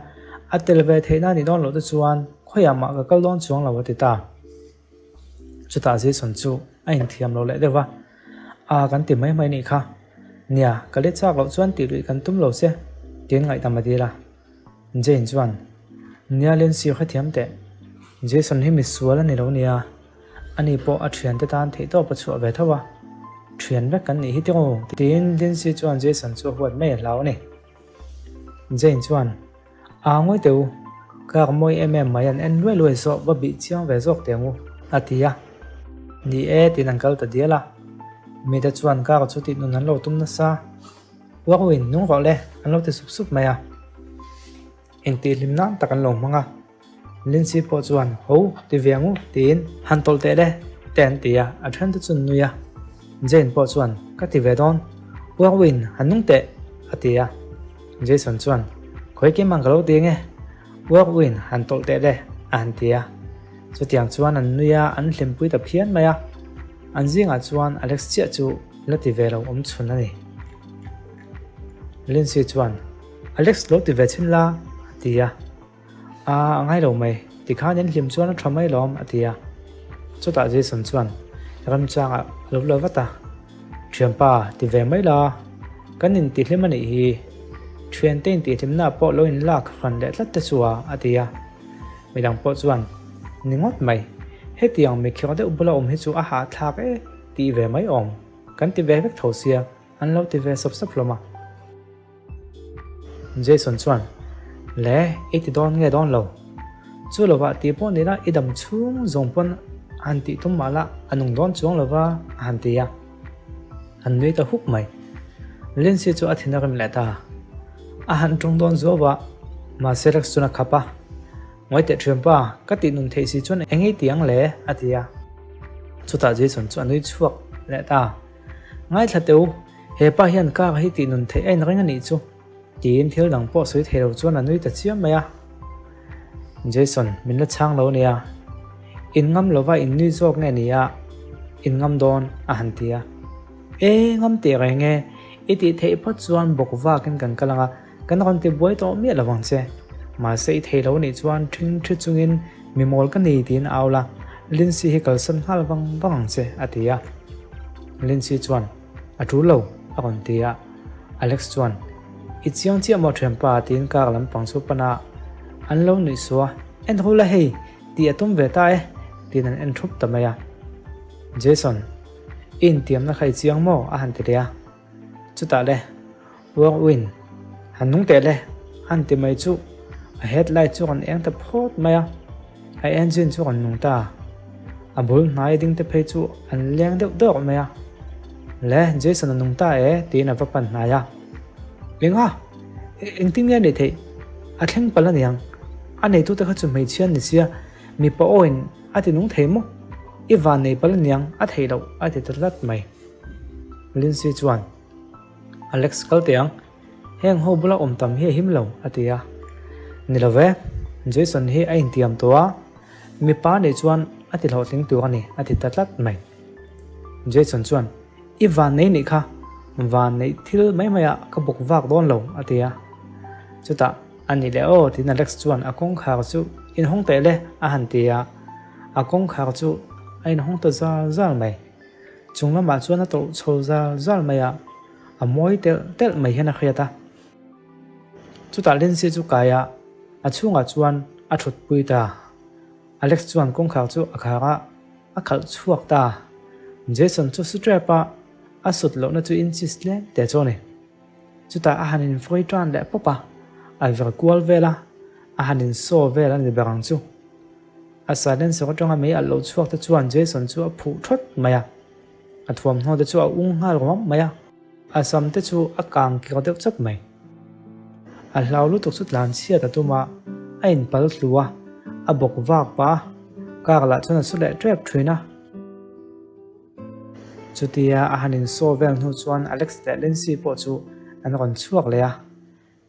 a tel ve theihna a nih dawn loh te chuan khawiah mah ka kal dawn chuang lo a ti ta. Chutah Jason chu a inthiam lo leh deuh va, A kan ti mai mai nih kha. Nia, ka let chak loh chuan tih luih kan tum lo che, tiin ngaihdam a dil a. Jane chuan, Nia Lindsay hrethiam teh. Jason hi misual a ni lo nia. Ani pawh a thiante tan theihtawp a chhuah ve tho a, Thian vek kan nih hi tiraw? Tiin Lindsay chuan Jason chu a huat mai a hlau a ni. Jane chuan, Aa ngawi teh u, car mawi em em mai an en luai luai zawk va bih chiang ve zawk teh ang u, a ti a. Ni e, tiin an kal ta dial a. Mite chuan car chu tih nun an lo tum nasa. Uaruin nung rawh le, an lo ti sup sup mai a. Engtih hlim nan tak an lo hmang a. Lindsay pawh chuan, Ho, ti ve ang u, tiin han tawlh teh le. Te an ti a, a then te chu an nui a. Jane pawh chuan, Ka ti ve dawn, Uangwin, han nung teh, a ti a. Jason chuan, Khawi keimah ka lo ti ange, Uangwin, han tawlh teh le, a han ti a. Chutiang chuan an nui a, an hlimpui ta phian mai a. An zingah chuan Alex chiah chu la ti ve lo awm chhun a ni. Lindsay chuan, Alex lo ti ve chhin la, a ti a. A, a ngai lo mai, tikhan in hlim chuan a tha mai lawm, a ti a. Chutah Jason chuan remchangah a lo la vat a, Thianpa, ti ve mai la, kan intihhlim a nih hi, thiante intihhlimna pawh lo inlak hran leh tlat te chu a, a ti a. Midang pawh chuan, Ni ngawt mai, hetiang mikhirh deuh bula awm hi chu a hahthlak e, tih ve mai awm, kan ti ve vek tho sia, an lo ti ve sawp sawp hlawm a. Jason chuan, Le, i ti dawn nge dawn lo? Chu lovah tih pawh nila i dam chhung zawng pawn a han tih tum mah la a nung dawn chuang lova a han ti a. An nui ta huk mai. Lindsay chu a thin a rim leh ta. A han ṭawng dawn zuau a, mahse Rex chuan a khap a. Ngawi teh ṭhianpa, ka tih nun theih si chuan eng ei ti ang le? a ti a. Chutah Jason chu a nui chhuak leh ta. Ngaithla teh u, he pa hian car hi tih nun theih a inring a nih chu, tiin thil dang pawh sawi thei lo chuan a nui ta chiam mai a. Jason, min la chhang lo nia. In ngam lova in nui zawk nge ni a, in ngam dawn, a han ti a. E, ngam teh reng e, i tih theih phawt chuan bawk vakin kan kal ang a, Kan rawn ti buai tawh miah lo vang che. Mahse i thei lo nih chuan ṭhing ṭhi chungin mi mawl ka ni tiin a au la, Lindsay hi kalsan nghal vang vang ang che, a ti a. Lindsay chuan, A ṭul lo, a rawn ti a. Alex chuan, I chiang chiah maw ṭhianpa? tiin car lampang chu pan a, an lo nuih suh a, En ho la hei, tih a tum ve ta e, tiin an en ṭhup ta mai a. Jason, i intiamna kha i chiang maw? a han ti leh a. Chutah le, Uang uin, Han nung teh le, an ti mai chu a headlight chu rawn eng ta phawt mai a, a engine chu rawn nung ta. A bul hnai ding te phei chu an leng deuh dawk mai a. Le, Jason a nung ta e, tiin a va pan hnai a. Enga? Engtin nge a nih theih? A thleng palh aniang. A neitute kha chu hmeichhia an ni sia, mipa awin a ti nung thei maw? I van nei palh aniang, a theih loh, a ti ta tlat mai. Lindsay chuan, Alex kal teh ang, heng ho bula awm tam hi a him lo, a ti a. Ni lo ve, Jason hi a intiam tawh a, mipa nih chuan a ti hlawhtling tur a ni, a ti ta tlat mai. Jason chuan, I van nei nih kha, van neih thil mai maiah ka bawk vak dawn lo, a ti a. Chutah, A ni leh aw, tiin Alex chuan a kawngkhar chu inhawng teh le, a han ti a. A kawngkhar chu a inhawng ta zal zal mai. Chung lamah chuan a tawlh chho zal zal mai a, a mawi telh telh mai hian a hriat a. Chutah Lindsay chu kai a, a chhungah chuan a thutpui ta. Alex chuan kawngkhar chu a khar a, a khalh chhuak ta. Jason chu su tep a, a sut lohna chu inches tlem teh chu a ni. Chutah a han invawi tan leh pawp a, a vir kual vel a, a han insaw vel a ni ber ang chu. A silencer atanga mei alh lo chhuak te chuan Jason chu a phuh thawt mai a, a thuamhnaw te chu a ung nghal ruam mai a, a sam te chu a kang kir deuh chap mai. A hlau lutuk chu tlan chhiat a tum a, a inpal tlu a, a bawk vak pah a, car lah chuan a su leh tep thin a. Chutia a han insaw vel hnu chuan Alex leh Lindsay pawh chu an rawn chhuak leh a.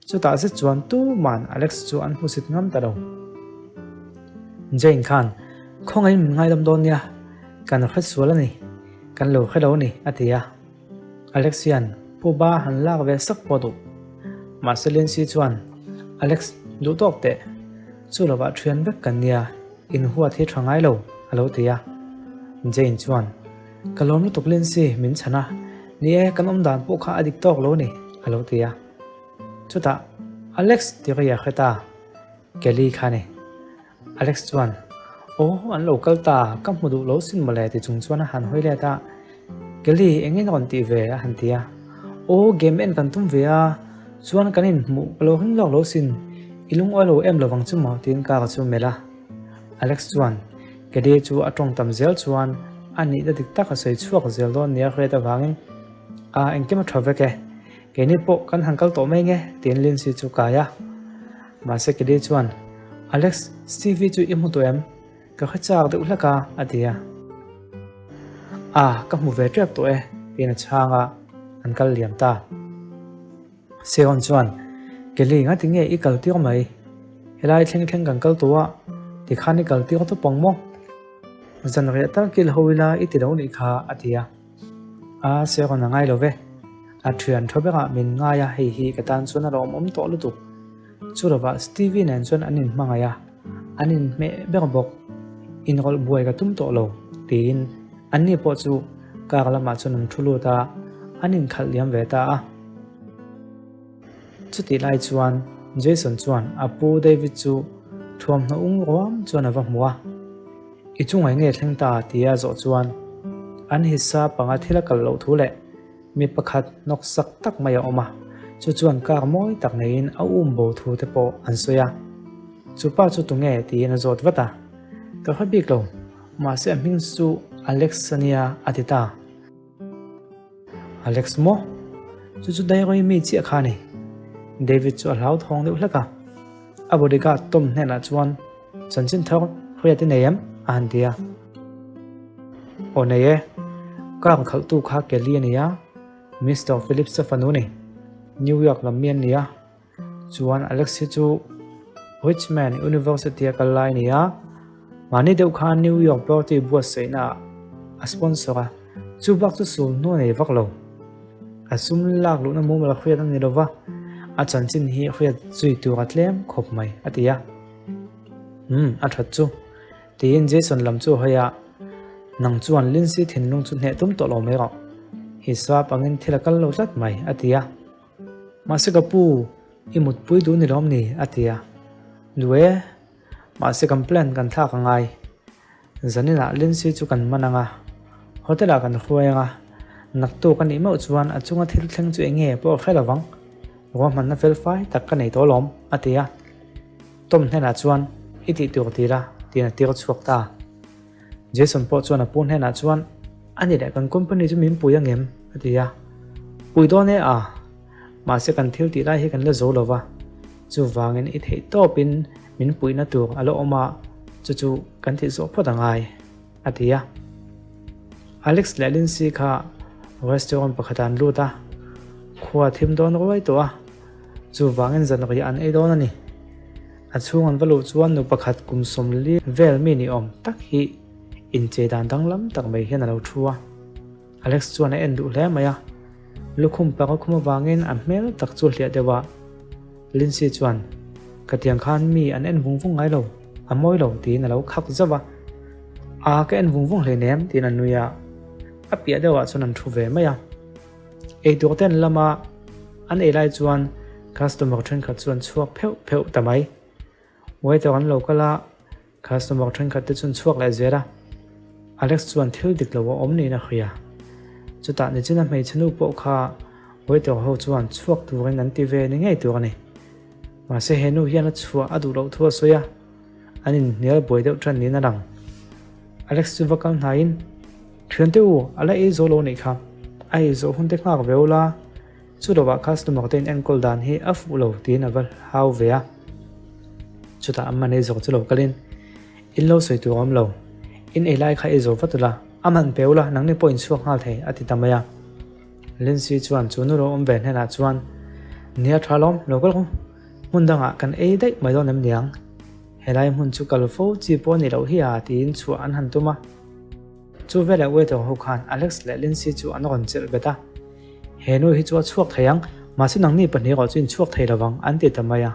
Chutah zet chuan tuman Alex chu an hmusit ngam ta lo. Jane khan, Khawngaihin min ngaidam dawn nia, kan hre sual a ni, kan lo hre lo a ni, a ti a. Alex hian Puba han lak ve sak pawh duh. Mahse Lindsay chuan, Alex, duh tawk teh, chu lovah thian vek kan nia, inhuat hi tha ngai lo, a lo ti a. Jane chuan, Ka lawm lutuk Lindsay, min chhan a, ni e, kan awm dan pawh kha a dik tawk lo a ni, a lo ti a. Chutah, Alex tih ka iah hre ta, Kelly kha a ni. Alex chuan, Aw, an lo kal ta, ka hmu duh lo sin mawle ti chung chuan a han hawi let a. Kelly, eng in rawn tih ve? a han ti a. Aw, game en kan tum ve a, chuan kan inhmuh ka lo hring lawk lo sin, i lungawi lo em lovang chu maw? tiin car chu melh a. Alex chuan, Kelly chu a tawng tam zel chuan a nihna dik tak a sawi chhuak zel dawn nia hriat avangin, A, engkim a tha vek e. Keini pawh kan han kal tawh mai nge? tiin Lindsay chu kai a. Mahse Kelly chuan, Alex, Stevie chu i hmu tawh em? Ka hre chak deuh hlek a, a ti a. A, ka hmu ve tep tawh e, tiin a chhang a, an kal liam ta. Seon chuan, Kelly, ngati nge i kal tir mai? Helai thleng thleng kan kal tawh a, tikhan i kal tir tawp ang maw? Zanriah tal kil ho ila i ti lo nih kha, a ti a. A, Seon a ngai lo ve. A thian tha berah min ngai a, hei hi ka tan chuan a lawmawm tawh lutuk. Chu lovah Stevie nen chuan an inhmangaih a, an inhmeh ber bawk. Inrawlh buai ka tum tawh lo, tiin anni pawh chu car lamah chuan an thu lut a, an inkhalh liam ve ta a. Chutih lai chuan Jason chuan a pu David chu thuamhnaw ung ruam chuan a va hmu a, I chungah nge thleng ta? tia zawh chuan an hisa panga thil a kal loh thu leh Mi pakhat hnawksak tak mai a awm a, chu chuan kar mawi tak neiin a um bo thu te pawh an sawi a. Chu pa chu tunge tiin a zawt vat a. Ka hre bik lo, mahse a hming chu Alex a nia a ti ta. Alex maw? Chu chu Dairoy mi chiah kha a ni. David chu a hlauthawng deuh hlek a. A bodyguard Tom hnenah chuan Chanchin thar hriat i nei em? a han ti a. Aw nei e, car khalhtu kha Kelly a ni a, Mister Phillips-a fanu a ni. New York lam mi an ni a, chuan Alex hi chu Richmond University a kal lai a ni a, mahni deuh khan New York party buatsaihna ah a sponsor a, chu bak chu sul hnu a nei vak lo. A sum lak luhna mumal hriat a ni lova, a chanchin hi hriat zui tur a tlem khawp mai, a ti a. Umm, a that chu. Tiin Jason lam chu a hawi a, Nang chuan Lindsay thinlung chu hneh tum tawh lo mai rawh. Hisap angin thil a kal lo tlat mai, a ti a. Mahse ka pu, i mutpui duh ni lawm ni? a ti a. Duh e, mahse kan plan kan thlak a ngai. Zaninah Lindsay chu kan man ang a, hotel ah kan hruai ang a, naktuk a nih meuh chuan a chunga thil thleng chu eng nge pawh a hre lo vang, ruahmanna fel fai tak ka nei tawh alawm, a ti a. Tom hnenah chuan, I tih tur ti la, tiin a tir chhuak ta. Jason pawh chuan a pu hnenah chuan, A ni leh, kan company chu min pui angem? a ti a. Pui dawn e a, mahse kan thil tih lai hi kan la zo lo va, chuvangin i theih tawpin min puihna tur a la awm a, chu chu kan tih zawh phawt a ngai, a ti a. Alex leh Lindsay kha restaurant pakhatah an lut a, khua thim dawn ruai tawh a, Chuvangin zanriah an ei dawn a ni. A chhung an va luh chuan nu pakhat kum 40 vel mi ni awm tak hi inchei dan danglam tak mai hian a lo thu a. Alex chuan a en duh hle mai a. Lukhum pak a khum avangin a hmel tak chu hliah deuh a. Lindsay chuan, Ka tiang khan mi an en vung vung ngai lo, a mawi lo tiin a lo khak zauh a. A, ka en vung vung hleinem tiin a nui a. A piah deuhah chuan an thu ve mai a. Eitur te an lam a, an ei lai chuan customer thenkhat chu an chhuak pheuh pheuh ta mai. Waiter an lo kal a, customer thenkhat te chu an chhuak leh zel a. Alex chuan thil dik lo a awm niin a hria. Chutah nichina hmeichhe nu pawh kha waiter ho chuan chhuak turin an ti ve ni ngei tur a ni. Mahse he nu hian a chhuah a duh loh thu a sawi a, an inhnial buai deuh tan niin a lang. Alex chu va kal hnaiin, Thiante u, a la ei zo lo nih kha. A ei zawh hun te nghak ve ula, chu lovah customer te in enkawl dan hi a fuh lo tiin a va hlau ve a. Chutah an manager chu lo kalin, In lo sawi tur a awm lo. In ei lai kha ei zo vat ula, a man pe ula, nangni pawh in chhuak nghal thei, a ti ta mai a. Lindsay chuan chu nu lo awm ve hnenah chuan, Nia tha lawm, lo kal ru. Hmun dangah kan ei daih mai dawn em niang? Helai hmun chu kal fo chi pawh a nih loh hi a, tiin chhuah an han tum a. Chu veleh waiter ho khan Alex leh Lindsay chu an rawn chelh bet a, He nu hi chu a chhuak thei ang, mahse nangni pahnih erawh chu in chhuak thei lovang, an ti ta mai a.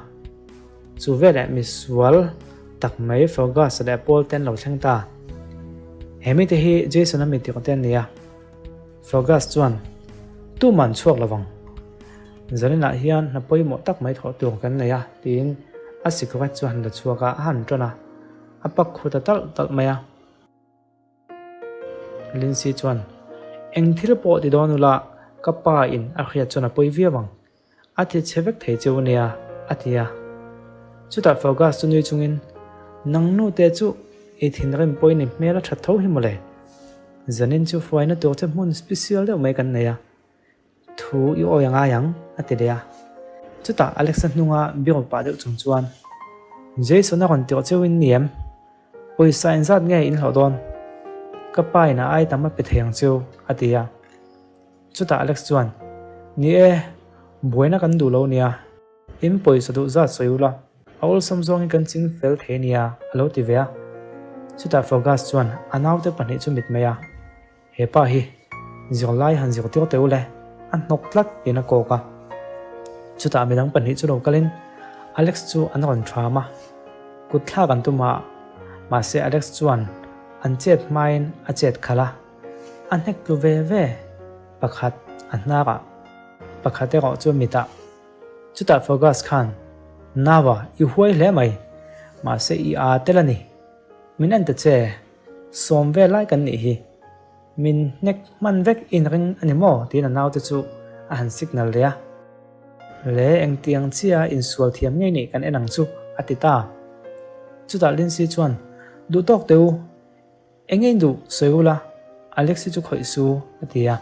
Chu veleh misual tak mai Fergus leh Paul te an lo thleng ta. He mite hi Jason-a mi tirh te an ni a. Fergus chuan, Tumah an chhuak lovang. Zaninah hian hna pawimawh tak mai thawh tur kan nei a, tiin a cigarette chu a han la chhuak a, a han ṭan a, a pak khu ta talh talh mai a. Lindsay chuan, Eng thil pawh ti dawn ula, ka pa in a hriat chuan a pawi viau ang. A ti chhe vek thei cheu ania, a ti a. Chutah Fergus chu nui chungin, Nang nu te chu i thinrim pawhin i hmel a that tho hi mawle. Zanin chu hruaina tur che hmun special deuh mai kan nei a. Thu i awi a ngai ang, a ti leh a. Chutah Alexa hnunga biru pah deuh chung chuan, Jason a rawn tirh cheu in ni em? Pawisa engzat nge in hlawh dawn? Ka pa in a ai tam a pe thei ang cheu, a ti a. Chutah Alex chuan, Ni e, buaina kan duh lo nia. In pawisa duh zat sawi ula, a awlsam zawngin kan ching fel thei nia, a lo ti ve a. Chutah Fergus chuan a naute pahnih chu mit mai a, He pa hi zirlai han zirtir teh ule, a hnawk tlat tiin a kawk a. Chutah midang pahnih chu lo kalin Alex chu an rawn ṭham a, kut thlak an tum a, mahse Alex chuan an chet hmain a chet khalh a, a hnek tlu ve ve pakhat a hnarah, pakhat erawh chu mitah. Chutah Fergus khan, Nava, i huai hle mai, mahse i aa tel a ni. Min en ta che, sawm vel lai kan nih hi. Min hnek hman vek in ring a ni maw? tiin a naute chu a han signal leh a. Le, engtiang chia insual thiam ngei nih kan en ang chu, a ti ta. Chutah Lindsay chuan, Duh tawk teh u, eng nge in duh sawi ula, Alexi chu khawih su, a ti a.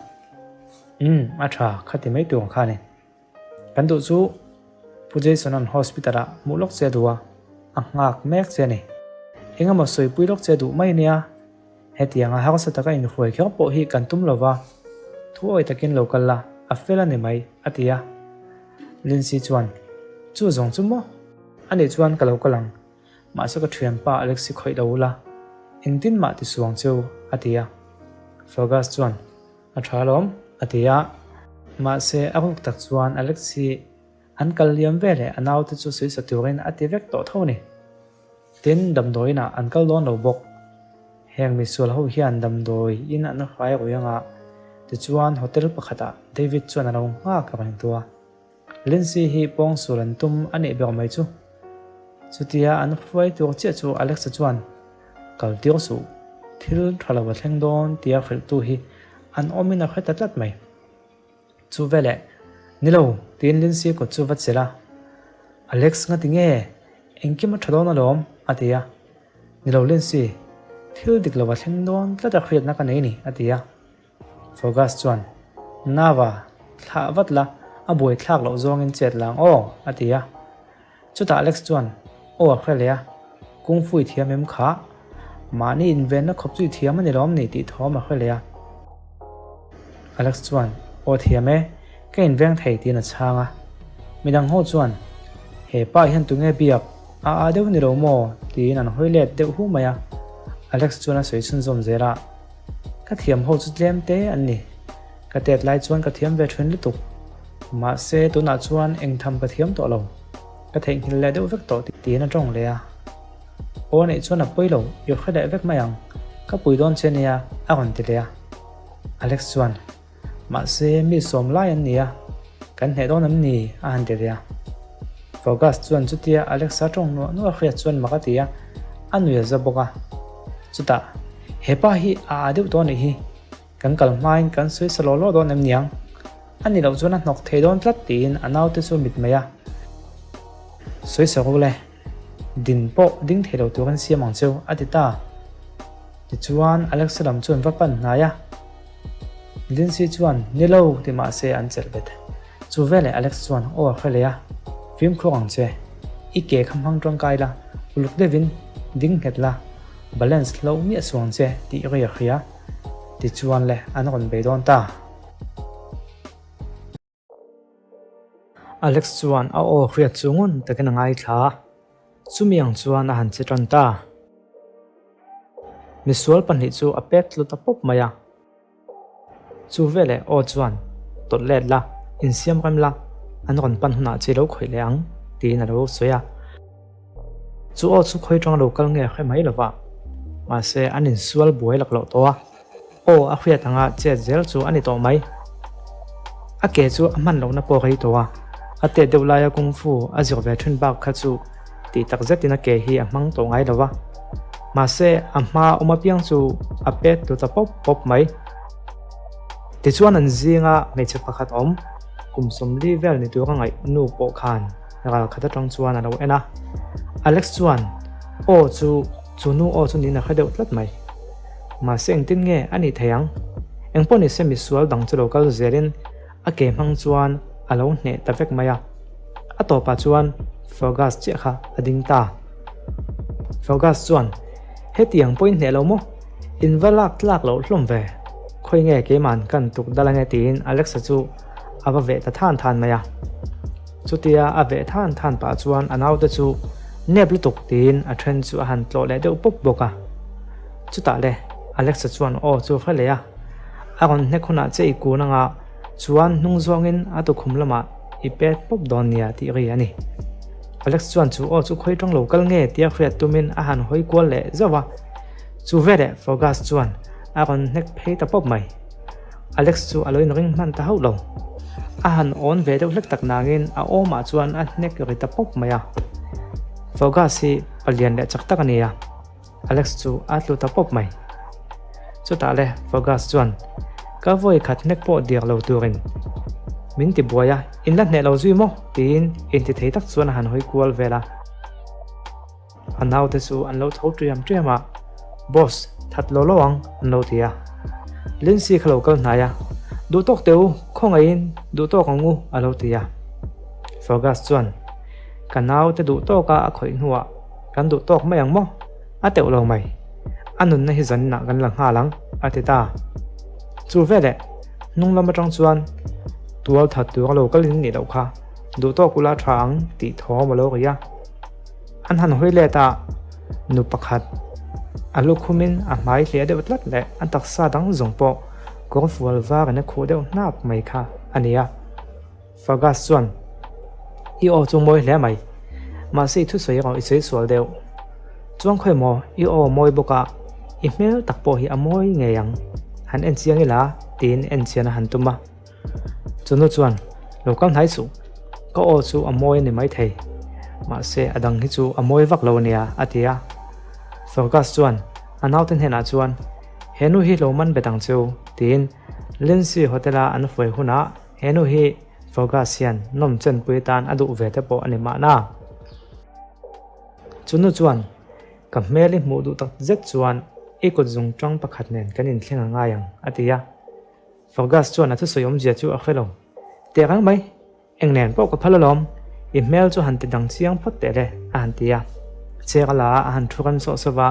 Umm, a tha, khati mai tur kha a ni. Kan duh chu Pu Jason-a'n hospital-ah hmuh lawk che a duh a, a nghak mek che a ni. Engemaw sawipui lawk che a duh mai ania, hetianga harsa taka inhruai kher pawh hi kan tum lo va, thu awi takin lo kal la, a fel a ni mai, a ti a. Lindsay chuan, Chu zawng chu maw? Ani chuan ka lo kal ang, mahse ka thianpa Alexi khawih lo ula, engtin mah ti suang cheu, a ti a. Fergus chuan, A tha alawm, a ti a. Mahse, a ruk tak chuan Alex hi an kal liam ve leh a naute chu suisa turin a ti vek tawh tho a ni. Tin, damdawi inah an kal dawn lo bawk. Heng misual ho hian damdawi in an hrai rui anga, tichuan hotel pakhatah David chuan a lo nghak reng tu a. Lindsay hi pawngsual an tum a nih ber mai chu. Chutia an hruai tur chiah chu Alexa chuan, Kal tir suh, thil tha lo a thleng dawn tia hrilhtu hi an awmin a hre ta tlat mai. Chu veleh, Ni lo, tiin Lindsay kut chu va chelh a. Alex nga ti nge? Engkim a tha dawn alawm, a ti a. Ni lo Lindsay, thil dik lo a thleng dawn tlat a hriatna ka nei ni, a ti a. Fergus chuan, Nava, thlah vat la, a buai thlak loh zawngin chet la ang aw, a ti a. Chutah Alex chuan, Aw a hre leh a, Kung Fu i thiam em kha? Mahni invenna khawp chu i thiam a ni lawm ni tih thawm a hre leh a. Alex chuan, Aw thiam e, ka inveng thei tiin a chhang a. Midang ho chuan, He pa hian tunge biak, a a deuh ni lo maw? tiin an hawi let deuh hu mai a. Alex chuan a sawi chhunzawm zel a. Ka thiam ho chu tlem te an ni. Ka tet lai chuan ka thiam ve thin lutuk. Mahse tunah chuan eng tham ka thiam tawh lo. Ka theihnghilh leh deuh vek tawh tiin a tawng leh a. Aw neih chuan a pawi lo, i hre leh vek mai ang. Ka pui dawn che nia a rawn ti leh a. Alex chuan. Mahse, mi sawm lai an ni a, kan hneh dawn em ni? a han ti leh a. Fergus chuan chutia Alexa tawng nuah nuah hriat chuan mak a ti a, a nui a za bawk a. Chutah, He pa hi a aa deuh tawh a nih hi, kan kal hmain kan sawi sa law law dawn em niang? A ni loh chuan a hnawk thei dawn tlat tiin a naute chu mit mai a. Sawi sa ru le, din pawh ding thei lo turin siam ang cheu, a ti ta. Tichuan, Alexa lam chuan va pan hnai a. Lindsay chuan, Ni lo, ti mah se an chelh bet. Chu veleh Alex chuan, Aw a hre leh a, fimkhur ang che. I ke kha hmang tangkai la, uluk deuhin ding nghet la, balance hloh miah suh ang che, tih ri a hria. Tichuan le, an rawn bei dawn ta. Alex chuan a aw hriat chu ngun takin a ngaithla a, chumi ang chuan a han che tan ta. Misual pahnih chu a pek tlu ta pawp mai a. Chu veleh aw chuan tawlh let la, insiam rem la, an rawn pan hunah chi lo khawih leh ang, tiin a lo sawi a. Chu aw chu khawi tang lo kal nge a hre mai lova, mahse an insual buai lak loh tawh a. Aw, a hriat anga chet zel chu a ni tawh mai. A ke chu a hman lohna pawh rei tawh a, a tet deuh laia kung fu a zir ve thin bak kha chu tih tak zetin a ke hi a hmang tawh ngai lo va. Mahse, a hma awm apiang chu a pet tlu ta pawp pawp mai. Tichuan an zinga hmeichhe pakhat awm, kum 40 vel ni tura ngaih nu pawh khan ral khat atang chuan a lo en a. Alex chuan aw chu chu nu aw chu niin a hre deuh tlat mai. Mahse engtin nge a nih thei ang? Engpawh nise misual dang chu lo kal zelin a ke hmang chuan a lo hneh ta vek mai a. A tawpah chuan Fergus chiah kha a ding ta. Fergus chuan, Hetiang pawhin hneh lo maw? In va lak tlak loh hlawm ve, khawi nge keiman kan tuk dal ange tiin Alexa chu a va veh ta than than mai a. Chutia a veh than than pah chuan a naute chu nep lutuk tiin a then chu a han tlawh leh deuh pawp bawk a. Chutah le Alexa chuan aw chu hre leh a, a rawn hnek hunah che i kun anga chuan hnung zawngin a tukhum lamah i pet pawp dawn nia tih ri a ni. Alex chuan chu aw chu khawi tawng lo kal nge tia hriat tumin a han hawi kual leh zauh a. Chu veleh Fergus chuan a rawn hnek phei ta pawp mai. Alex chu a lo inring hman ta hauh lo. A han awn ve deuh hlek tak nangin a awmah chuan a hnek ri ta pawp mai a. Fergus hi palian leh chak tak a ni a, Alex chu a tlu ta pawp mai. Chutah le Fergus chuan, Ka vawi khat hnek pawh diak lo turin min ti buai a, in la hneh lo zui maw? tiin intithei tak chuan a han hawi kual vel a. A naute chu an lo tho ṭiam ṭiam a, Boss, that lo lo ang, an lo ti a. Lindsay kha lo kal hnai a, Duh tawk teh u, khawngaihin duh tawk ang u, a lo ti a. Fergus chuan, Ka naute duh tawka a khawih hnuah kan duh tawk mai ang maw? A teuh lo mai. A nunna hi zaninah kan la nghal ang, a ti ta. Chu veleh, hnung lam aṭang chuan tual that tur a lo kal in nih loh kha, duh tawk ula ṭha ang, tih thawm a lo ri a. An han hawi let a, nu pakhat a lukhumin a hmai hliah deuh tlat leh a taksa dang zawng pawh kawr fual var in a khuh deuh hnap mai kha a ni a. Fergus chuan, I aw chu mawi hle mai, mahse i thusawi erawh i sawi sual deuh. Chuan khawi maw i aw mawi bawk a, i hmel tak pawh hi a mawi ngei ang, han en chiang ila tiin en chian a han tum a. Chunu chuan, Lo kal hnai suh, ka aw chu a mawi a ni maithei, mahse a dang hi chu a mawi vak lo a nia, a ti a. Fergus chuan a naute hnenah chuan, He nu hi lo man bet ang che u, tiin Lindsay Hotel-a an hruai hunah he nu hi Fergus hian nawm chenpui atan a duh ve te pawh a ni mahna. Chunu chuan, Ka hmel i hmuh duh tak zet chuan i kut zung tang pakhat nen kan inthleng a ngai ang, a ti a. Fergus chuan a thusawi awmzia chu a hre lo. Teh reng mai, eng nen pawh ka phal alawm, i hmel chu han ti dang chiang phawt teh le, a han ti a. Chair a la a, a han thu rem sawh sawh va.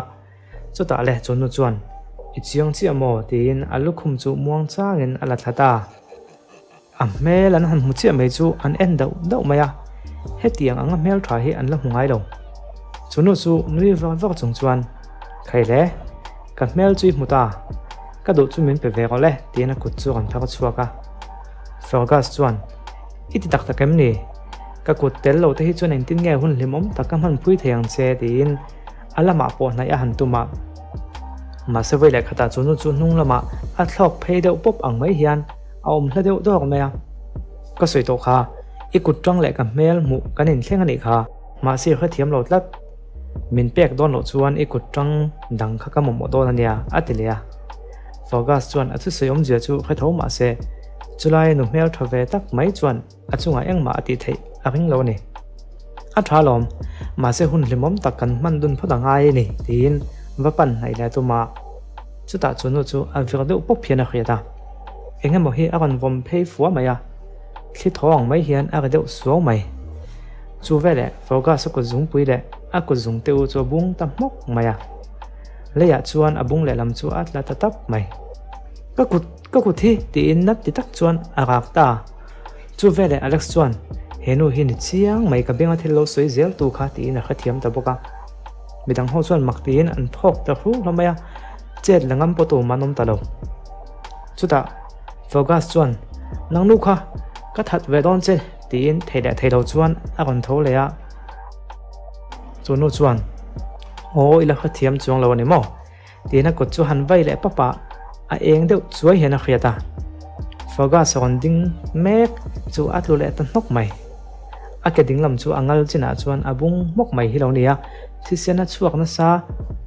Chutah le chu nu chuan, I chiang chiah maw? tiin a lukhum chu muang changin a la thla ta. A hmel an han hmu chiah mai chu an en dauh dauh mai a, hetiang anga hmel tha hi an la hmu ngai lo. Chu nu chu nui vak vak chung chuan, Khai hle, ka hmel chu i hmu ta, ka duh chu min pe ve rawh le, tiin a kut chu a rawn phar chhuak a. Fergus chuan, I ti tak tak em ni? Ka kut tel lo te hi chuan engtin nge hun hlimawm tak ka hmanpui thei ang che, tiin a lamah pawh hnaih a han tum a. Mahse vawi leh khatah chu nu chu hnung lamah a thlawk phei deuh pawp ang mai hian a awm hla deuh dawk mai a. Ka sawi tawh kha, i kut tang leh ka hmel hmuh kan inthleng a nih kha. Mahse i hrethiam lo tlat. Min pek dawn loh chuan i kut tang dang kha ka mamawh dawn a nia, a ti leh a. Fergus chuan a thusawi awmzia chu hre tho mahse chulai nu hmel tha ve tak mai chuan A chungah engmah a tih theih a ring lo a ni. A tha alawm, mahse hun hlimawm tak kan hman dun phawt a ngai a ni, tiin va pan hnaih leh a tum a. Chutah chu nu chu a vir deuh pawp hian a hriat a. Eng emaw hi a rawn vawm phei fua mai a, thli thaw ang mai hian a ri deuh suau mai. Chu veleh Fergus a kut zungpui leh a kut zung te u chu a bung ta hmawk mai a. Leiah chuan a bung lehlam chu a tla ta tap mai. Ka kut, ka kut hi! tiin nat ti tak chuan a rak ta. Chu veleh Alex chuan, He nu hi ni chiang mai ka benga thil lo sawi zel tu kha tiin a hrethiam ta bawk a. Midang ho chuan mak tiin an phawk ta hru hlawm mai a, chet la ngam pawh tum an awm ta lo. Chutah Fergus chuan, Nang nu kha, ka that ve dawn che tiin thei leh thei lo chuan a rawn tho leh a. Chu nu chuan, Aw i la hrethiam chuang lo a ni maw? Tiin a kut chu han vai leh pap a, a eng deuh chuai hian a hriat a. Fergus rawn ding mek chu a tlu leh ta hnawk mai. A ke ding lam chu a ngal chinah chuan a bung hmawk mai hi lo ni a, thisen a chhuak nasa,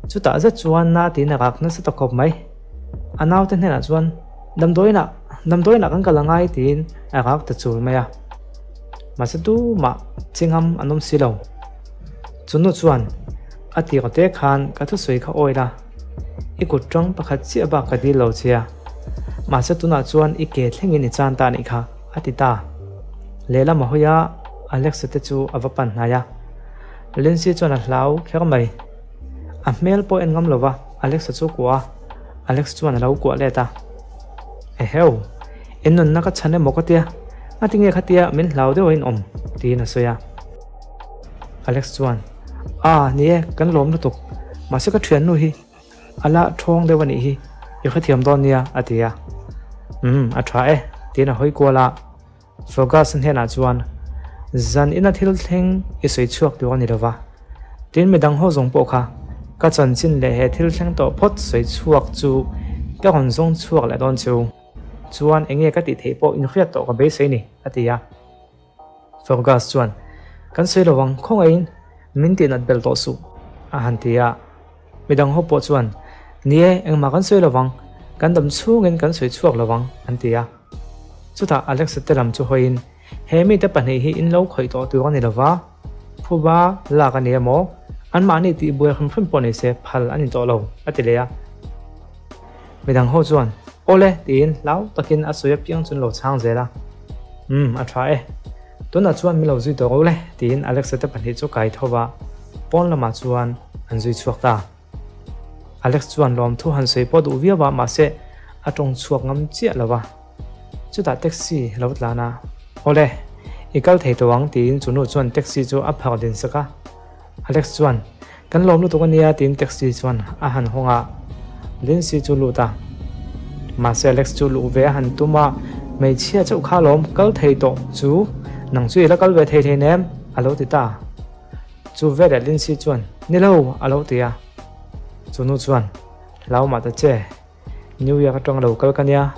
chutah zet chuan na tiin a rak nasa ta khawp mai. A naute hnenah chuan, Damdawiinah, damdawiinah kan kal angai tiin a rak ta chul mai a. Mahse tumah chingam an awm si lo. Chunu chuan, A tir te khan ka thusawi kha awi la, i kut tang pakhat chiah bak ka dil lo che a, mahse tunah chuan i ke thlengin i chan ta anih kha, a ti ta. Lehlam a hawi a, Alexa te chu a va pan hnai a. Lindsay chuan a hlau kher mai. A hmel pawh en ngam lo va, Alexa chu kuah a. Alex chuan a lo kuah let a. Eheu, in nunna ka chhan emaw ka tia, ngatinge khatia min hlau deuh a in awm? tiin a sawi a. Alex chuan, Aa, ni e, kan lawm lutuk. Mahse ka thiannu hi a la thawng deuh a nih hi, i hrethiam dawn nia, a ti a. Umm, a tha e, tiin a hawi kual a. Fergus hnenah chuan, Zan ina thil thleng i sawi chhuak tur a ni lova, tin midang ho zawng pawh kha ka chanchin leh he thil thleng tawh phawt sawi chhuak chu ka rawn zawng chhuak leh dawn chu. Chuan enge ka tih theih pawh inhriat tawh ka beisei ni, a ti a. Fergus chuan, Kan sawi lo ang, khawngaihin min tihnat belh tawh suh, a han ti a. Midang ho pawh chuan, Ni e, engmah kan sawi lo vang, kan dam chhungin kan sawi chhuak lo vang, an ti a. Chutah Alexa te lam chu hawiin, He mite pahnih hi in lo khawih tawh tur a ni lo va, phuba lak a ni emaw, anmahni tih buai hrim hrim pawh ni se phal a ni tawh lo, a ti leh a. Midang ho chuan, Awle, tiin hlau takin a sawi apiang chu an lo chhang zel a. Umm, a tha e. Tunah chuan min lo zui tawh ro le, tiin Alexa te pahnih chu kai tho va, pawn lamah chuan an zui chhuak ta. Alex chuan lawmthu han sawi pawh duh viau a, mahse a tawng chhuak ngam chiah lo va. Chutah taxi a lo tlan a, Awle, i kal thei tawh ang, tiin chu nu chuan taxi chu a phak din sak a. Alex chuan, Kan lawm lutuk a nia, tiin taxi chuan a han hawng a, Lindsay chu lut a. Mahse Alex chu luh ve a han tum a, Hmeichhia chauh kha lawm kal thei tawh chu, nang chu i la kal ve thei thei nem, a lo ti ta. Chu veleh Lindsay chuan, Ni lo, a lo ti a. Chu nu chuan, Hlau mah ta che, New York atang lo kal ka nia,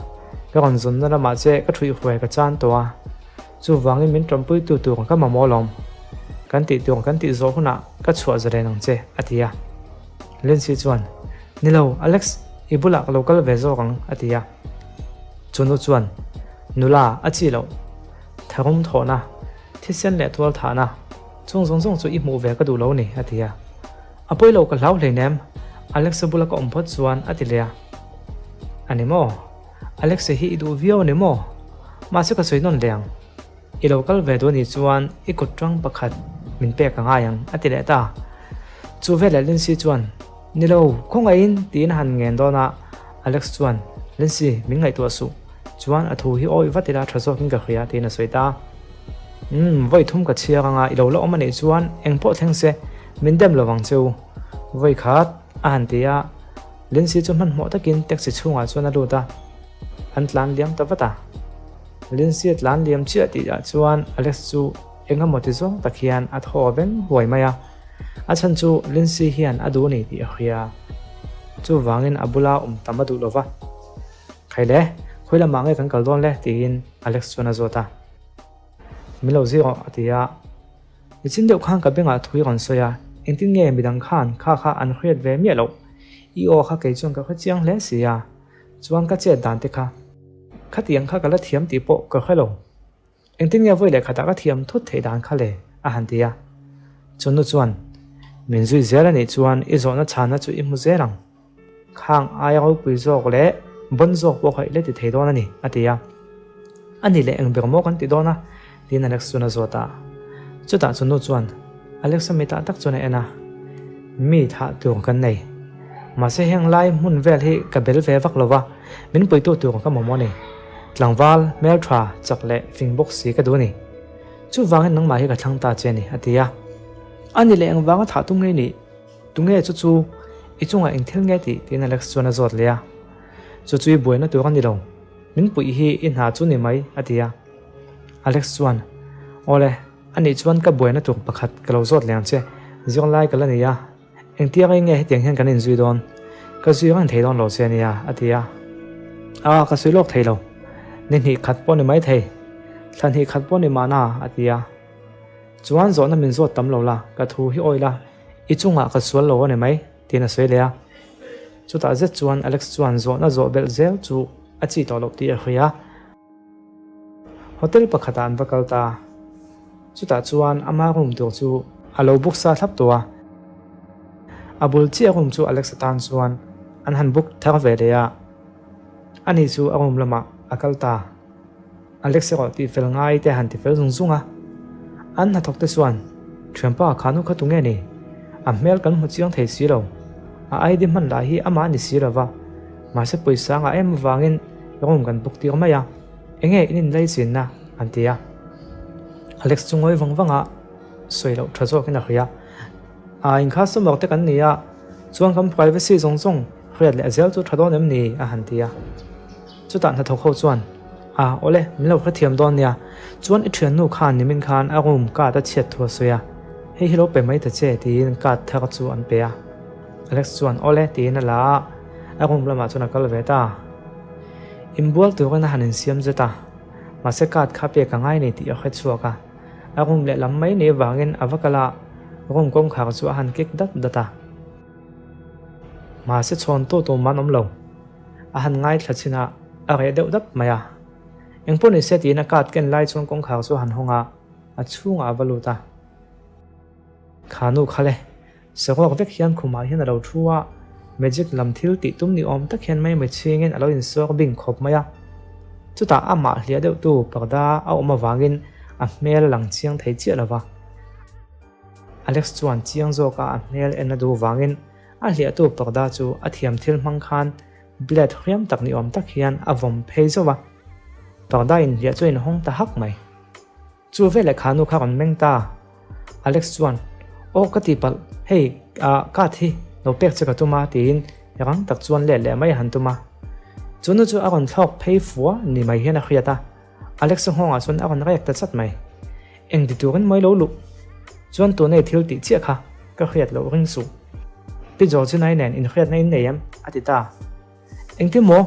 ka rawn zawnna lamah che ka thuih huai ka chan tawh a, chuvangin min tanpuitu tur ka mamawh alawm. Kan tih tur kan tih zawh hunah ka chhuah zalen ang che, a ti a. Lindsay chuan, Ni lo, Alex, i bulah ka lo kal ve zawk ang, a ti a. Chunu chuan, Nula, a chi loh. Tharum thawhna, thisen leh tual thahna, chung zawng zawng chu i hmuh ve ka duh lo ni, a ti a. A pawi lo ka hlau hleinem, Alexa bula ka awm phawt chuan a ti leh a. A ni maw? Alexa hi i duh viau a ni maw? Mahse ka sawi nawn leh ang. I lo kal ve duh a nih chuan i kut tang pakhat min pek a ngai ang, a ti leh ta. Chu veleh Lindsay chuan, Ni lo, khawngaihin tiin a han ngen dawn a, Alex chuan, Lindsay, min ngaihtuah suh. Chuan a thu hi awih vat ila tha zawkin ka hria, tiin a sawi ta. Umm, vawi thum ka chhiar anga i lo la awm a nih chuan eng pawh thleng se, min dem lo vang che u. Vawi khat, a han ti a, Lindsay chu hmanhmawh takin taxi chhungah chuan a lut a, an tlan liam ta vat a. Lindsay a tlan liam chiah tih ah chuan Alex chu eng emaw ti zawng tak hian a thaw veng huai mai a, a chhan chu Lindsay hian a duh a ni tih a hria. Chuvangin a bula awm tam a duh lo va. Khai le, khawi lamah nge kan kal dawn le? tiin Alex chuan a zawt a. Min lo zui rawh, a ti a. Nichin deuh khan ka bengah thu i rawn sawi a, engtin nge midang khan kha kha an hriat ve miah loh? I aw kha kei chuan ka hre chiang hle si a, chuan ka chet dan te kha. Khatiang kha ka la thiam tih pawh ka hre lo. Engtin nge vawi leh khatah ka thiam thut theih dan kha le? a han ti a. Chunu chuan, Min zui zel a nih chuan i zawhna chhanna chu i hmu zel ang. Khang aia ropui zawk leh bawn zawk pawh kha i la ti thei dawn a ni, a ti a. A ni leh eng ber maw kan ti dawn a? tiin Alex chuan a zawt a. Chutah chu nu chuan Alex-a mitah tak chuan a en a, Mi thah tur kan nei. Mahse heng lai hmun vel hi ka bel ve vak lo va, min puitu tur ka mamawh a ni. Tlangval, hmeltha, chak leh fing bawk si ka duh a ni. Chuvangin nangmah hi ka thlang ta che a ni, a ti a. A ni leh engvanga thah tum nge nih? Tunge chu chu i chungah eng thil nge tih? tiin Alex chuan a zawt leh a. Chu chu i buaina tur a ni lo, min puih hi i hna chu ni mai, a ti a. Alex chuan, Awle, anih chuan ka buaina tur pakhat ka lo zawt leh ang che, zirlai ka la ni a, engtiang ei nge hetiang hian kan inzui dawn? Ka zui reng thei dawn lo che ania, a ti a. A, ka sawi lawk thei lo, ni hnih khat pawh ni mai thei, thla hnih khat pawh ni mahna, a ti a. Chuan zawhna min zawt tam lo la, ka thu hi awi la, I chungah ka sual lo a ni mai, tiin a sawi leh a. Chutah zet chuan Alex chuan zawhna zawh belh zel chu a chi tawh loh tih a hria. Hotel pakhatah an va kal ta. Chutah chuan ama room tur chu a lo book sa thlap tawh a. A bul chiah room chu Alex atan chuan an han book thar ve leh a. Ani chu a room lamah a kal ta. Alex erawh tih fel ngai te han ti fel zung zung a. An hnathawk te chuan, Thianpa, kha nu kha tunge ni? A hmel kan hmu chiang thei si lo. A ID hman lah hi amah a ni si lo va. Mahse pawisa ngah em avangin room kan book tir mai a, enge in inlaichinna an ti a. Alex chu ngawi vang vang a, sawi loh tha zawkin a hria. A in customer te kan ni a, chuan kan privacy zawng zawng hriat leh zel chu tha dawn em ni a han ti a. Chutah hnathawk ho chuan, A, awle, min lo hrethiam dawn nia, chuan i thiannu khan nimin khan a room card a chhiat thu a sawi a, hei hi lo pe mai ta che tiin card thar chu an pe a. Alex chuan, Awle tiin a la a, a room lamah chuan a kal ve ta. Inbual turin a han insiam zet a, mahse card kha pek a ngai ni tih a hre chhuak a. A room lehlam mai ni vangin a va kal a, room kawngkhar chu a han kik dat dat a. Mahse chhawntu tum an awm lo. A han ngaithla chin a, a reh deuh dap mai a. Engpawh ni se tiin a card ken lai chuan kawngkhar chu a han hawng a, a chhungah a va lut a. Kha nu kha le, saruak vek hian khumah hian a lo thu a, magic lam thil tih tum ni awm tak hian mai mai chhingin a lo insuak bing khawp mai a. Chutah amah hliah deuhtu parda a awm avangin a hmel a lang chiang thei chiah lo va. Alex chuan chiang zawka a hmel en a duh vangin a hliahtu parda chu a thiam thil hmang khan blade hriam tak ni awm tak hian a vawm phei zauh a. Parda inhliah chu a inhawng ta hak mai. Chu veleh kha nu kha rawn meng ta. Alex chuan, Aw ka ti palh, hei ah card hi lo pek che ka tum a tiin rang tak chuan let leh mai a han tum a. Chu nu chu a rawn thlawk phei fua ni mai hian a hriat a. Alex-a nghawngah chuan a rawn rek ta chat mai. Eng ti turin mai lo luh? Chuan tuna i thil tih chiah kha ka hriat loh ring suh. Pi Georgina-i nen inhriatna in nei em? a ti ta. Engtin maw?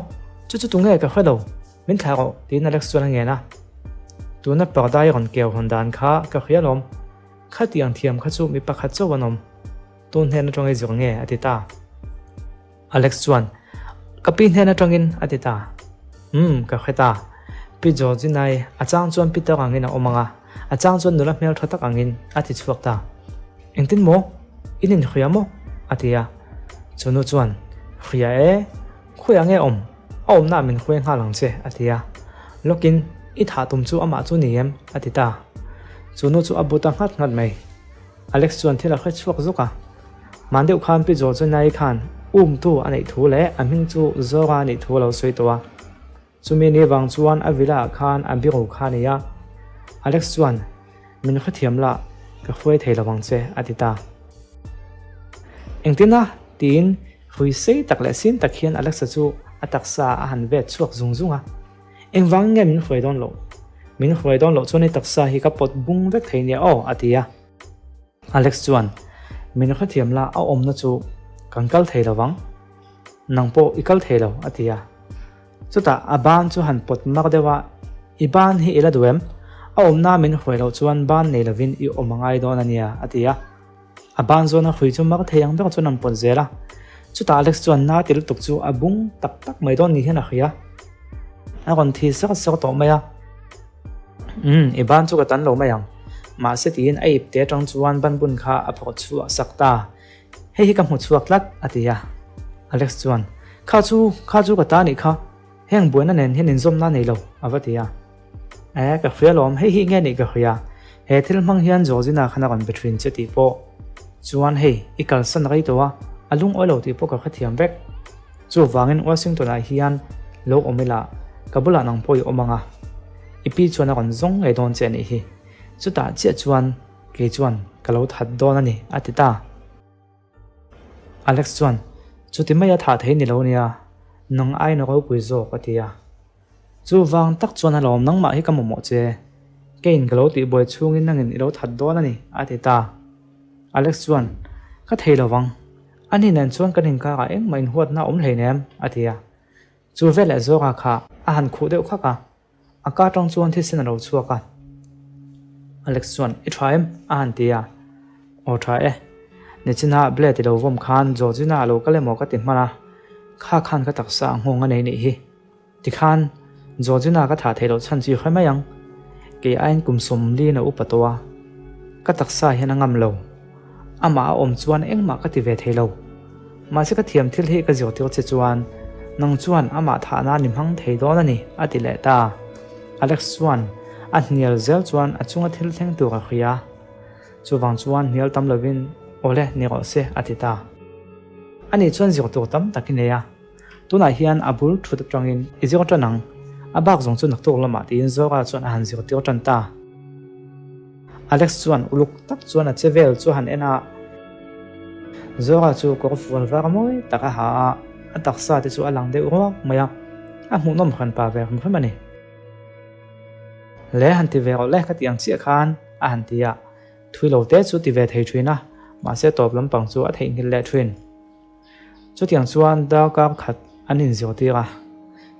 Chu chu tunge ka hre lo, min thlah rawh tiin Alex chuan a ngen a. Tuna parda i rawn keu hawn dan kha ka hria alawm. Khatiang thiam kha chu mi pakhat chauh an awm. Tun hnen atang i zir nge? a ti ta. Alex chuan, Ka pi hnen atangin a ti ta. Umm, ka hre ta. Pi Georgina-i a chang chuan Peter angin a awm ang a, a chang chuan nula hmeltha tak angin a ti chhuak ta. Engtin maw? In inhria maw? a ti a. Chu nu chuan, Hria e, khawiah nge awm? A awmnaah min hruai nghal ang che, a ti a. Lawkin, I thah tum chu amah chu ni em? a ti ta. Chu nu chu a bu ta nghat nghat mai. Alex chuan thil a hre chhuak zuk a. Hman deuh khan Pi Georgina-i khan umtu a neih thu leh a hming chu Zora a nih thu a lo sawi tawh a. Chumi ni vang chuan a villa ah khan a biru kha a ni a. Alex chuan, Min hrethiam la, ka hruai thei lo vang che, a ti ta. Engtin a? tiin hrui sei tak leh sin tak hian Alex-a chu a taksa a han vet chhuak zung zung a. Engvangin nge min hruai dawn loh? Min hruai dawn loh chuan i taksa hi ka pawt bung vek thei nia aw, a ti a. Alex chuan, Min hrethiam la, a awmna chu kan kal thei lo vang. Nang pawh i kal thei lo, a ti a. Chutah a ban chu han pawt mar deuh a, I ban hi i la duh em? A awmna min hruai loh chuan ban nei lovin i awm a ngai dawn a nia, a ti a. A ban zawna hrui chu mar thei ang ber chuan an pawt zel a. Chutah Alex chuan na ti lutuk chu a bung tak tak mai dawn ni hian a hria. A rawn thi sar sar tawh mai a. Umm, i ban chu ka tan lo mai ang. Mahse tiin a ipte atang chuan banbun kha a phawrh chhuah sak ta. Hei hi ka hmu chhuak tlat, a ti a. Alex chuan, Kha chu, kha chu ka ta nih kha. Heng buaina nen hian inzawmna a nei lo, a va ti a. E, ka hria lawm, hei hi nge nih ka hria. He thil hmang hian Georgina khan a rawn be thin che tih pawh. Chuan hei, i kalsan rei tawh a, a lungawi lo tih pawh ka hrethiam vek. Chuvangin Washington-ah hian lo awm ila, ka bulah nang pawh i awm ang a. I pi chuan a rawn zawng ngei dawn che a nih hi. Chutah chiah chuan kei chuan ka lo that dawn a ni, a ti ta. Alex chuan, Chuti maia thah thei ni lo nia, nang aiin a ropui zawk, a ti a. Chuvang tak chuan a lawm nangmah hi ka mamawh che. Keiin ka lo tihbuai chhungin nangin i lo that dawn a ni, a ti ta. Alex chuan, Ka thei lo vang. Ani nen chuan kan inkarah engmah inhuatna a awm hleinem, a ti a. Chu veleh Zora kha a han khuh deuh khak a, a ka atang chuan thisen a lo chhuak a. Alex chuan, I tha em? a han ti a. Aw tha e. Nichina blade i lo vawm khan Georgina a lo kal emaw ka ti hman a, kha khan ka taksa a nghawng a nei nih hi. Tikhan, Georgina ka thah theih loh chhan chu i hre mai ang. Kei aiin kum sawmliin a upa tawh a, ka taksa hian a ngam lo. Amah a awm chuan engmah ka ti ve thei lo. Mahse ka thiam thil hi ka zirtir che chuan nang chuan amah thah nan i hmang thei dawn a ni, a ti leh ta. Alex chuan a hnial zel chuan a chunga thil thleng tur a hria. Chuvang chuan hnial tam lovin, Awle, ni rawh se, a ti ta. Ani chuan zir tur tam tak i nei a. Tunah hian a bul thut atangin i zir tan ang, a bak zawng chu naktuk lamah tiin Zora chuan a han zirtir tan ta. Alex chuan uluk tak chuan a che vel chu a han en a. Zora chu kawr fual var mawi tak a ha a, a taksa te chu a lang deuh ruak mai a, a hmuhnawm hran pa ve hrim hrim a ni. Le han ti ve rawh le ka tih ang chiah khan a han ti a, thui lo te chu ti ve thei thin a, mahse tawp lampang chu a theihnghilh leh thin. Chutiang chuan darkar khat an inzirtir a,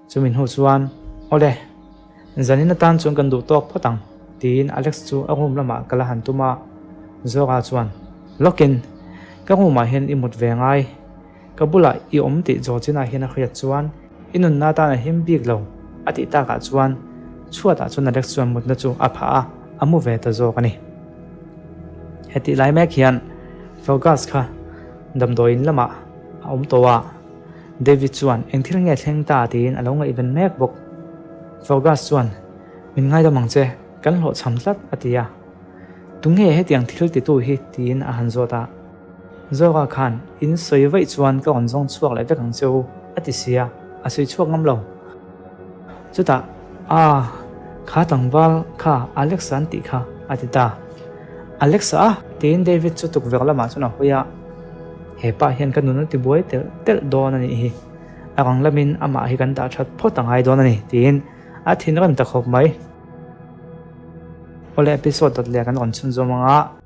chumi hnu chuan, Awle, zanin atan chuan kan duh tawk phawt ang, tiin Alex chu a room lamah kal a han tum a. Zora chuan, Lawkin, ka room ah hian i mut ve ngai, ka bulah i awm tih Georgina hian a hriat chuan i nunna atan a him bik lo, a tih takah chuan chhuatah chuan Alex chuan mutna chu a phah a, a mu ve ta zawk a ni. Hetih lai mek hian Fergus kha Damdawiin lamah a awm tawh a, David chuan eng thil nge thleng ta tiin a lo ngaihven mek bawk. Fergus chuan, Min ngaidam ang che, kan hlawhchham tlat a ti a. Tunge hetiang thil titu hi tiin a han zawt a. Zora khan, In sawi vaih chuan ka rawn zawng chhuak leh vek ang che u a ti si a, a sawi chhuak ngam lo. Chutah, Aaa, kha tlangval kha Alex-a an tih kha a ti ta. Alexa! Tiin David chu tukverh lamah chuan a hawi a, He pa hian ka nun a tibuai telh telh dawn a nih hi. A rang lamin amah hi kan dah that phawt a ngai dawn a ni, tiin a thinrim ta khawp mai. Awle episode dawt leh kan rawn chhunzawm ang a.